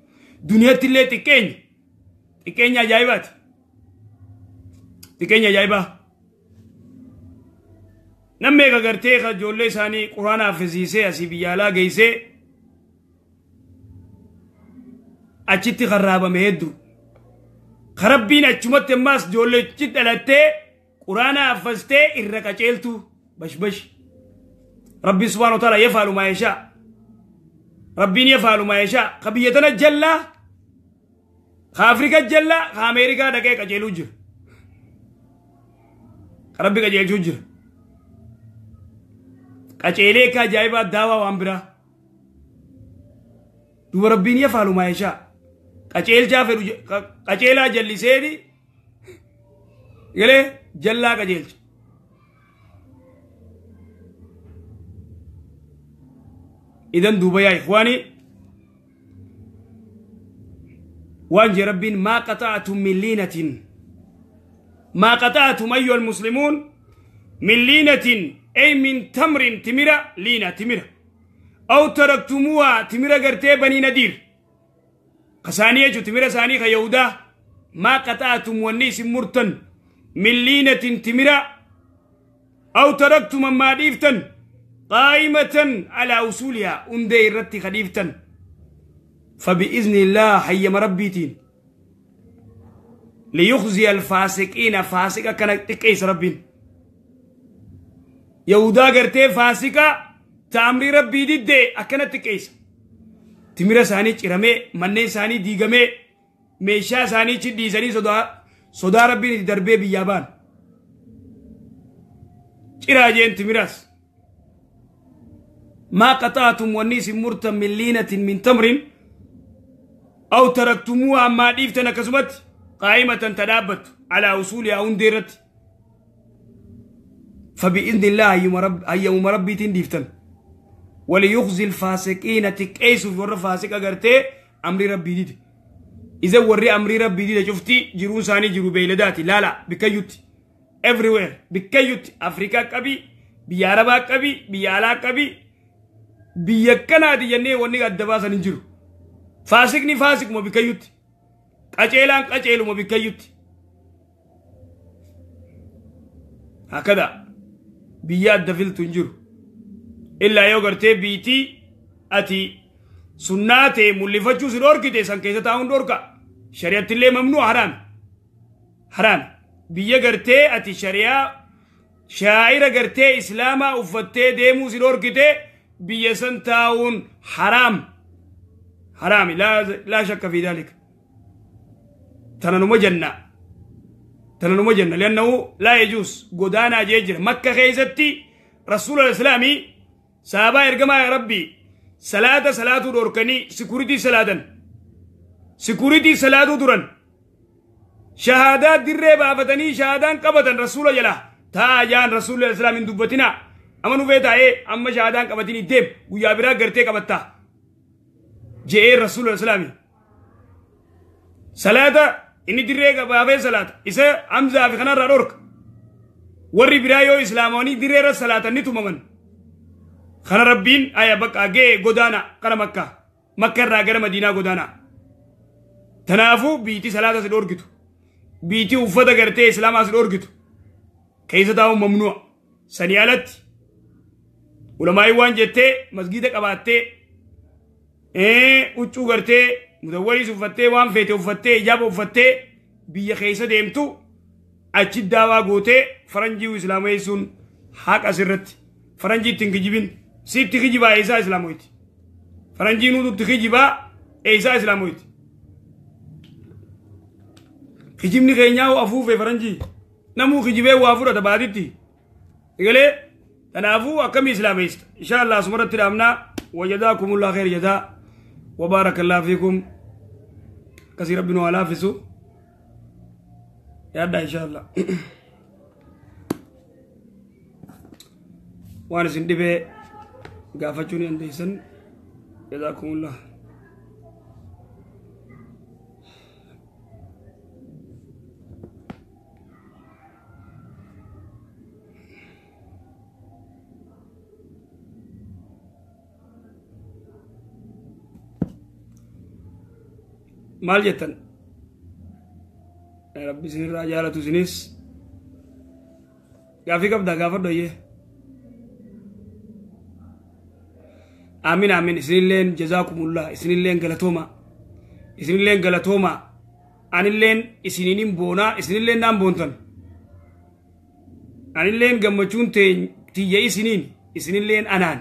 دنيا الله تكين تكين جايبات تكين جايبا نمي غرتي خجولي ساني قرآن حافظيسي أسي بيالا گيسي أچتي خرابة مهدو خربين أچمت ماس جولي چت ألتي قرآن حفظتي إرقا چيلتو بش بش ربي سبحانه وتعالى يفعل ما يشاء ربي يفعل ما يشاء قبيتنا جلا خافريكا جلا خامريكا دقي قجيلو جر ربي قجيلو جر قجيليكا جايبا داوا وامبرا دو ربي يفعل ما يشاء قجيل جافر قجيلا جلسيني يلي جلا قجيلش إذن دوبا يا إخواني وانجي ربين ما قطعتم من لينة ما قطعتم أيها المسلمون من لينة أي من تمر تمرة لينة تمرة أو تركتموها تمرة قرتي بني ندير قسانية تمرة سانيخة يهودا ما قطعتم والنيس مرتن من لينة تمرة أو تركتم ما ديفتن قائمة على أصولها أندي رتي خديفتن فبإذن الله حي مربيتين ليخزي الفاسقين فاسقة كانت تكيس ربين يهودا قرتي فاسقة تأمري ربي دي أكنت تكيس تمرة ساني چرمي مني ساني ديغمي ميشا ساني چدي ساني صدا ربي دربي بيابان چراجين تمرس ما قطعتم ونيس مرتا من لينة من تمر أو تركتموها ما ديفتنا كسمت قائمة تدابت على أصولها أندرت فبإذن الله أيوم ربي تنديفتن وليخزي الفاسقين تكيسوا في ور فاسق أغرتي أمري ربي ديد إذا وري أمري ربي ديد شفتي جرون ساني جرو بيلداتي لا لا بكيوتي everywhere بكيوتي أفريقيا كبي بياربا كبي بيالا كبي بيكنا دي جنة وني الدباسة نجرو فاسقني فاسق ما بكيوتي قتيلان قتيل ما بكيوتي هكذا بياد دفل تنجرو إلا يوغرتي بيتي أتي سناتي ملفتشو سروركتي سنكيسة تاون دوركا شريعة اللي ممنوع حرام حرام بيا غرتي أتي شريعة شاعرة غرتي إسلاما أفتي ديمو سروركتي بيا سنتاون حرام حرام لا شك في ذلك تنانو جنة تنانو جنة لأنه لا يجوز قدانا جيجر مكة خيزتي رسول الإسلامي سابا إرقما يا ربي صلاة صلاة دوركني سكوريتي صلاة سكوريتي صلاة دورن شهادات دري بافتني شهادان قبطن رسول جلا تاجان رسول الإسلام من دبتنا أما نفيتا إيه أما شهادان قبطني ديم ويا برا قرتي قبطتا جئ رسول الإسلامي صلاة إني دري قبافي صلاة إذا أمزا في خنار رورك وري برايو إسلاموني دري رسالة نتو ممن خنا ربين آيا بقى جي قدانا قرا مكة مكة راجر مدينة قدانا تنافو بيتي صلاة سدوركتو بيتي وفدا قرتي إسلام سدوركتو كيسة داو ممنوع سنيالت ولما يوان جتة مسجدك أباتي إيه وتشو قرتي مدوري سوفتي وان فيتي وفتي إجابة وفتي بيا كيسة ديمتو أجد داوا قوتي فرنجي وإسلامي سون حق أسرت فرنجي تنجيبين سيب تخيجبا إيسا إسلامويت فرنجي نودو تخيجبا إيسا إسلامويت خيجبني خينياو أفوفي فرنجي نمو خيجبه وافورة تبادتي إقالي تنافو أكمي إسلاميست إن شاء الله سمرت الأمنا وجزاكم الله خير جزاء وبارك الله فيكم كثير ربنا ولا فيسو يا إن شاء الله وانا سندبه غافتوني انديسن جزاكم الله مال جتن يا ربي سنين راجالة سنيس غافي كبدا غافر دويه آمين آمين إسنين جزاكم الله إسنين غلطوما إسنين غلطوما أنين إسنين بونا إسنين نام بونتن أنين غمچون تي إسنين إسنين أنان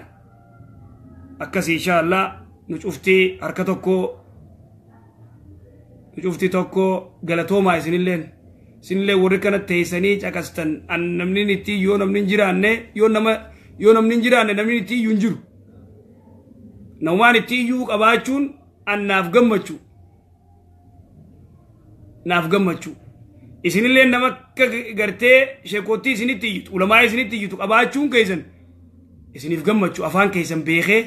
أكسي إن شاء الله نشوفتي حركتكو نشوفتي توكو غلطوما إسنين إسنين وركنا تيسني چاكستن أن نمنين تي يو نمنين جيرانه يو نما يو نمنين جيرانه نمنين تي ينجرو نوان تيجو قباچون ان ناف غمچو ناف غمچو إسنين نما غرتي شيكوتي إسنين تيجو علماء إسنين تيجو قباچون كيسن إسنين غمچو أفان كيسن بيخه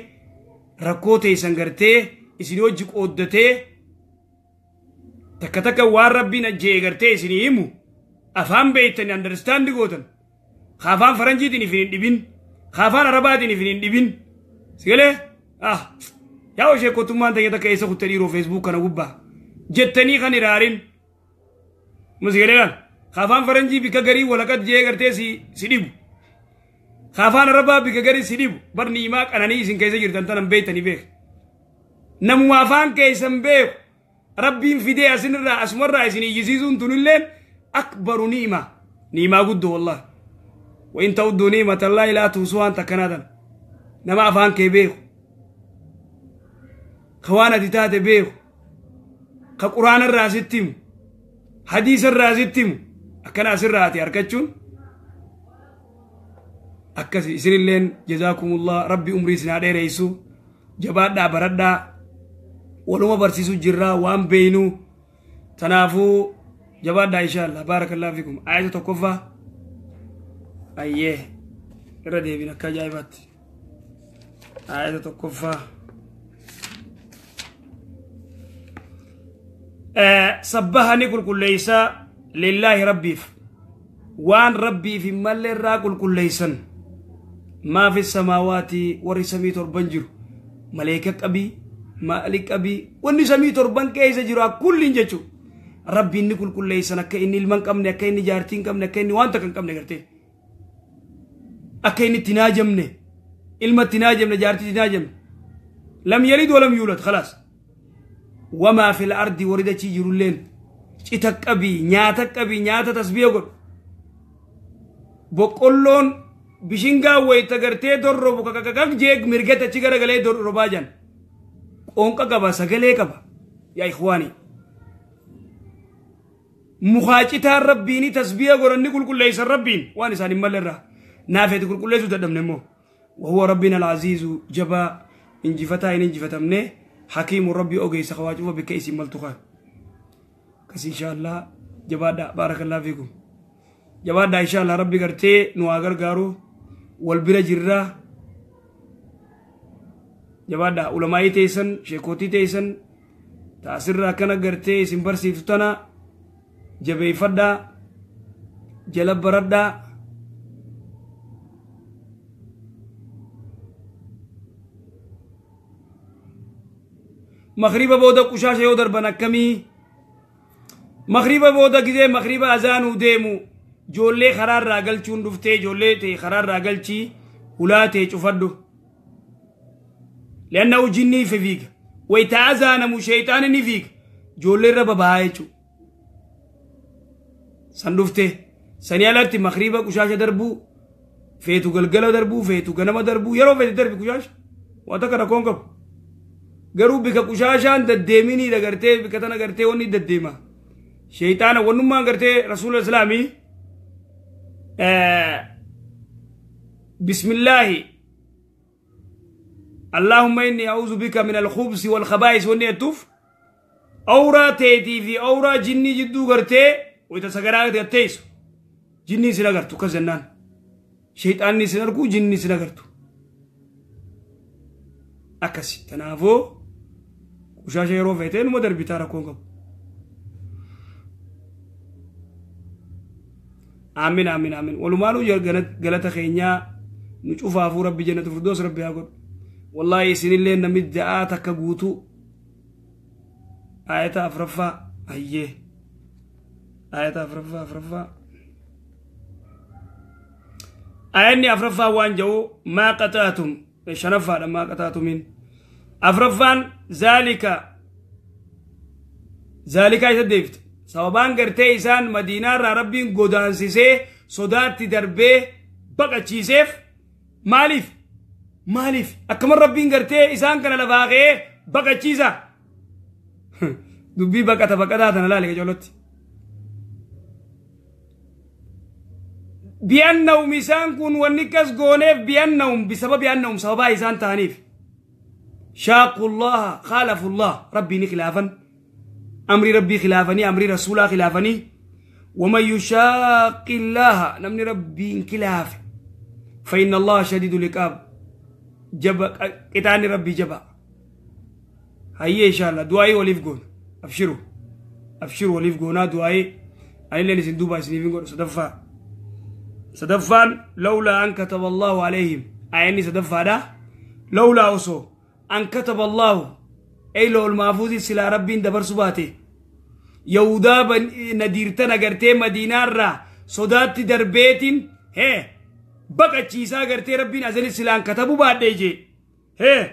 ركوتي إسن غرتي إسنين وجه قودتي تك تك وار ربي نجي غرتي إسنين يمو أفان بيتن understand غوتن خافان فرنجي تني فين دبين خافان عرباتي فين دبين سيله yaa sheekotummaan ta'e takka eessa kutte dhiiroo feesbuuk kana gubbaa jettanii kan iraarin musigalee kaafaan faranjii bika garii walaqat jee gartee si dhibu kaafaan arabaa bika garii si dhibu barni himaa qananii isin keessa jirtan tanan beektanii beek namuma afaan keessan beeku rabbiin fidee asinirraa asumarraa isin iyyisiisuun tunilleen akbaru ni'ima ni'imaa guddoo wallah وإن تعدوا نعمة الله لا تحصوها takkanaadan nama afaan kee beeku خوانا تتاتي بيخو كقرآن الرازتيم حديث الرازتيم أكنا سراتي أركتشون Akkasi isinilleen jazaakumullah rabbi umrii isin haa dheereysu. Jabaadhaa baradhaa waluma barsiisuu jirraa waan beeynu tanaafuu jabaadhaa insha Allah. Baarakallahu fikum. Ayata tokkoffaa ayyee irra deebin akka ajaa'ibaatti ayata tokkoffaa sabbaha ni qulqulleeysa lillaahi rabbiif waan rabbiif hin malle irraa qulqulleeysan maa fi samaawaati warri samii torban jiru maleeka qabii maali qabii wanni samii torban keessa jiru kulliin jechu rabbiin ni qulqulleeysan akka inni ilma hin qabne akka inni jaartii hin qabne akka inni waan takka hin qabne gartee akka inni itti naajamne ilma itti naajamne jaartii itti naajamne lam yalid walam yuulad khalaas. Wamaa fil ardi warri dachii jirulleen cita qabii nyaata qabii nyaata tasbiya godhu boqqolloon bishingaa wayita gartee dorrobu kakakak jee mirgata achi garagalee dorrobaa jan qoonqa qaba sagalee qaba. Yaa ikhwaani mukaa citaan rabbiini tasbiya godhanni qulqulleeysan rabbiin waan isaan hin malle irraa naafeeti qulqulleessuu dadhabne immoo wahuwa rabbiin alcaziizu jabaa injifataa hin injifatamne hakiimu rabbii ogeessa kawaa cufa bikka isin maltu kaan kas insha Allah. Jabaadha baarakallahu fiikum jabaadha insha Allah. Rabbi gartee nu haa gargaaru wal bira jirraa jabaadha. Ulamaayii teessan sheekootii teessan taasirraa akkana gartee isin barsiiftu tana jabeeffadhaa jala baradhaa. Magriba booda qushaasha yoo darban akkamii? Magriba booda gizee magriba azaanuu deemu ijoollee karaarraa galchuun dhuftee ijoollee ta'e karaarraa galchii hulaa ta'e cufadhu. Leannahu jinnii fi fiiga wayita azaanamu sheeyxaani ni fiiga ijoollee irra baba'aa jechuudha. San dhuftee sanii alatti magriba qushaasha darbuu feetu galgala darbuu feetu ganama darbuu yeroo feete darbi qushaasha waan takka rakkoon qabu. Garuu bika qushaashaan deddeeminii dagartee bika tana gartee wanni deddeema. Sheeyxaana wannummaan gartee rasuula islaamii bismillaahi allahumma inni a'uuzu bika min alkhubsi walkhabaa'is wanni jettuuf awraa teetii fi awraa jinnii jidduu gartee wayita sagaraa gatteessu jinnii sin agartu akkas jennaan sheeyxaanni sin arguu jinni sin agartu akkasi. Kanaafuu qushaasha yeroo feetee numa darbitaa rakkoon qabu. Aamin aamin aamin. Walumaanuu galata keenyaa nu cufaafuu rabbi jannatu firdoos rabbi haa godhu. Wallaahi isinillee namni da'aa takka guutuu ayata afraffaa ayyee ayata afraffaa ayanni afraffaa waan jedhu maa qaxaatum shanaffaadha maa qaxaatumin afraffaan zaalika zaalika isa deebifte sababaan gartee isaan madiinaarraa rabbiin godaansisee sodaatti darbee baqachiiseef maaliif maaliif akkama rabbiin gartee isaan kana lafaa ka'ee baqachiisa dubbii baqata baqataa tana laale qajeelootti. Bi'annahum isaan kun wanni kas gooneef bi'annahum bisababi annahum sababaa isaan ta'aniif shaaqu llaha khaalafu llah rabbiini khilaafan amrii rabbii khilaafanii amrii rasuulaa khilaafanii waman yushaaqi llaha namni rabbiin khilaafe fa inna allaha shadiidu liqaab jaba qixaanni rabbii jaba. Hayyee insha Allah du'aayii waliif goona abshiru abshiru waliif goonaa du'aayii anilleen isin duuba isiniif hin godhu. Sadaffaa sadaffaan lawlaa an kataba allahu alayhim ayanni sadaffaadha lawlaa osoo an kataba allahu ey lool maafuuzi silaa rabbiin dabarsu baate yahudaa nadiirtan agartee madiinaarraa sodaatti darbeetiin hee baqachiisaa gartee rabbiin azali silaan katabu baadhee jee hee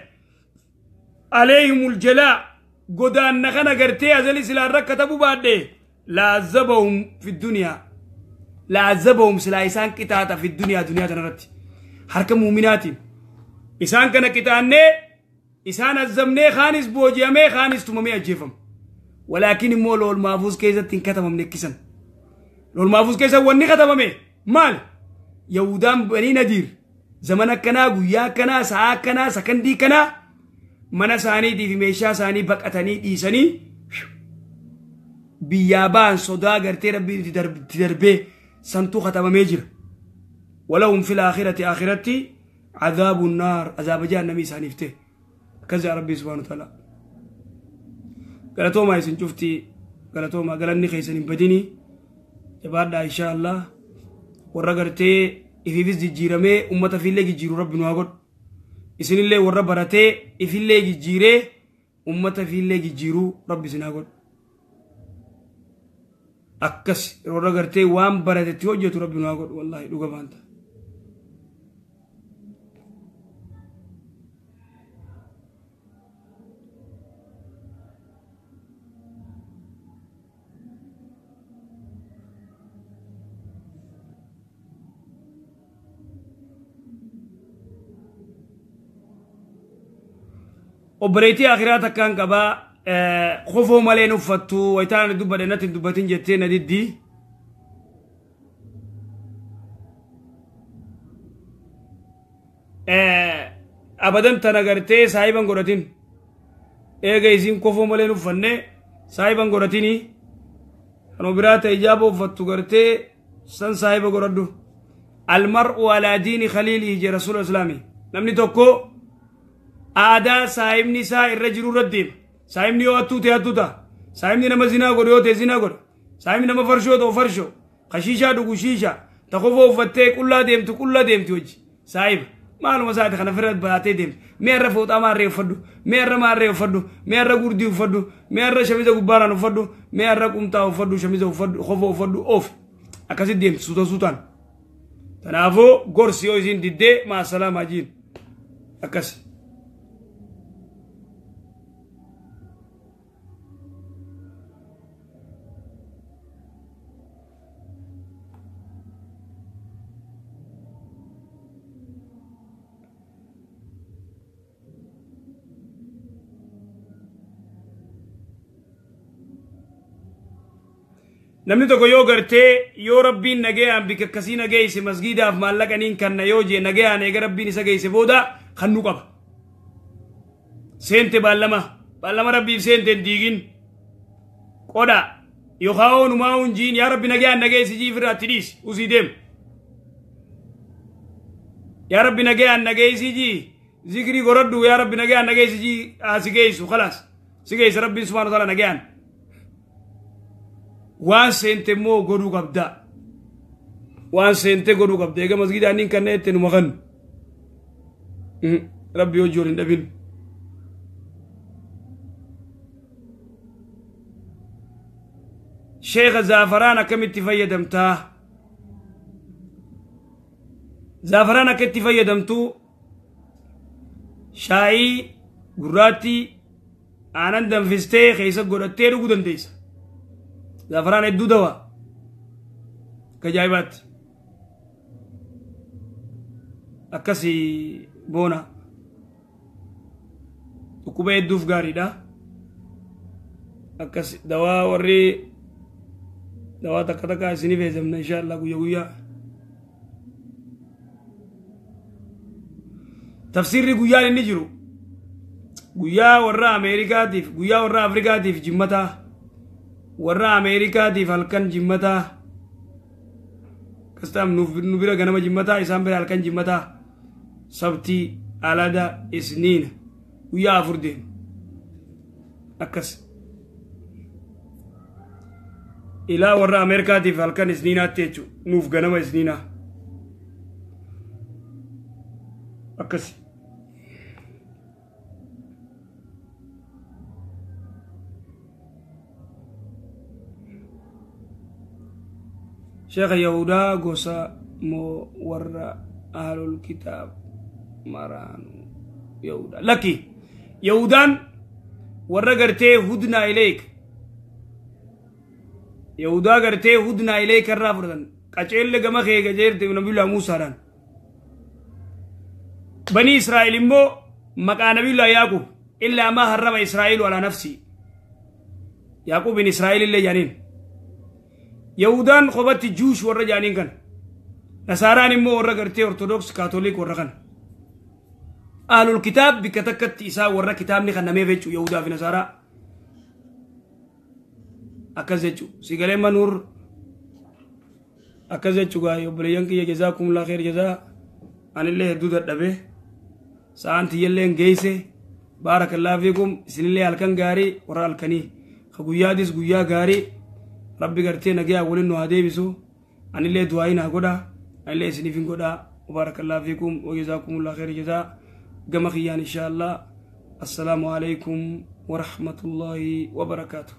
alayhimul jalaa godaanna kana gartee azali silaan rakkatabu baadhee laazabahum fi duniyaa laazabahum silaa isaan qixaaxa fi duniyaa duniyaa tanarratti harka muuminaatiin isaan kana qixaannee isaan azzabnee kaanis booji'amee kaanis tumamee ajjeefama. Walaakin immoo lool maafuus keessatti hin katabamne ikkisan. Lool maafuus keessa wanni katabame maal? Yahudaan banii nadiir Zamana akkanaa, guyyaa akkanaa, sa'a akkanaa, sakandii kanaa mana isaaniitii fi meeshaa isaanii baqatanii dhiisanii biyyaa ba'an sodaa gartee rabbiin itti darbee santuu katabamee jira. Walahum fil aakhirati aakhiratti عذاب النار عذاب جهنم isaaniif ta'e. Akkas jedha Rabbii subhaanahu wa ta'ala. Galatoomaa isin cufti, galatoomaa, galanni keessan hin badini. Jabaadhaa insha Allah. Warra gartee ifiifis jijjiiramee ummata ifiillee jijjiiru Rabbi nu haa godhu. Isinillee warra baratee ifillee jijjiiree ummata ifiillee jijjiiruu Rabbi isin haa godhu. Akkas warra gartee waan baratetti hojjetu Rabbi nu haa godhu, wallaahi dhuga baanta. Obboleettii akhiraa takkaan qabaa, kofoo malee hin uffattu, wayitaan dubbadhe natti hin dubbatin jettee na diddi. Abadan tana gartee saahiban godhatin. Eega isiin kofoo malee hin uffanne saahiban godhatini. Kanuma biraa ta'e ijaaba uffattu gartee san saahiba godhadhu. Almar'u alaa diini khaliilihi jee Rasuula Islaamii. Namni tokko aadaa saahibni isaa irra jiru irra deema. Saahibni yoo hattuu ta'e hattuu ta'a. Saahibni nama zinaa godhu yoo ta'e zinaa godha. Saahibni nama farshoo ta'u farshoo. Ka shiishaa dhugu shiishaa. Ta kofoo uffattee qullaa deemtu qullaa deemti hojii. Saahiba. Maaluma isaati kana ofirra baatee deemti. Mi'a irra fooxaa maarree uffadhu. Mi'a irra maarree uffadhu. Mi'a irra gurdii uffadhu. Mi'a irra shamiza gubbaaraan uffadhu. Mi'a irra qumxaa uffadhu. Shamiza uffadhu. Kofoo uffadhu. Oof. Akkasitti deemti suuta suutaan. Kanaafuu gorsi yoo isiin diddee maasalaamaa jiin. Akkas. Namni tokko yoo gartee yoo Rabbiin nagayaan bikka akkasii nageesse masgiidaaf maallaqa niin kanna yoo jee nagayaan eega Rabbiin isa geesse booda kannuu qaba. Seente baallama, baallama Rabbiif seente hin diigin. Qodha yookaan onumaa hunjiin yaa Rabbi nagayaan nageessi jii ofirraa itti dhiisi usii deema. Yaa Rabbi nagayaan nageessi jii zikrii godhadhu yaa Rabbi nagayaan nageessi jii haa si geessu khalaas si geessa Rabbiin subhaanahu wa ta'ala nagayaan. Waan seente immoo godhuu qabda. Waan seente godhuu qabda. Egaa masgiidaan niin kanneen itti numa kannu. Rabbi hojii waliin dhabin. Sheekha Zaafaraan akkamitti fayyadamtaa? Zaafaraan akka itti fayyadamtu shaayii gurraattii aanan danfistee keessa godhattee dhuguu dandeessa. Zaafaraan hedduu dawaa. Akka ajaa'ibaatti. Akkasii boona. Dhukkuba hedduuf gaariidha. Akkas dawaa warri dawaa takka takka isinii fayyadamna insha Allah guyyaa guyyaa. Tafsiirri guyyaan inni jiru guyyaa warra Ameerikaatiif guyyaa warra Afrikaatiif jimmataa, warra Ameerikaatiif halkan jimmataa, akkas nu bira ganama jimmataa, isaan bira halkan jimmataa, sabtii, alada, isniina guyyaa 4 deema. Akkas ilaa warra Ameerikaatiif halkan isniinaatti jechuudha, nuuf ganama isniinaa. Akkas. Sheekha Yahudaa gosa moo warra ahlul kitaab maraanu Yahudaa? Lakki Yahudaan warra gartee hudnaa ileek Yahudaa gartee hudnaa ileek irraa fudhatan qaceelle gama kee gajeerte Nabiyullah Muusaadhaan. Bani Israa'el immoo maqaa Nabiyullah Yaaqub illaa maa harrama Israa'elu alaa nafsi Yaaqubin Israa'el illee jaaniin. Yahudaan qobatti juush warra jaaniin kana. Nasaaraan immoo warra gartee Ortodoks, Kaatolik warra kana. Ahlul kitaab bikka takkatti isaa warra kitaabni kennameef jechuu, Yahudaa fi Nasaaraa. Akkas jechuu sigalee manuur akkas jechuu. Gaa obboleeyyan kiyya, jazaakumullah kheer jazaa. Anillee hedduu dadhabe, sa'aan tiyyallee geeyse. Baarakallahu fiikum. Isinillee halkan gaarii, warra halkanii ka guyyaadis guyyaa gaarii. Rabbi gartee nagayaa waliin nu haa deebisu. Anillee du'aayi naa godha, anillee isiniif hin godha. Baarakallahu fiikum wa jazaakumullah kheer jazaa gama kiyyaan insha Allah. Assalaamu alaikum wa rahmatullahi wa barakaatuh.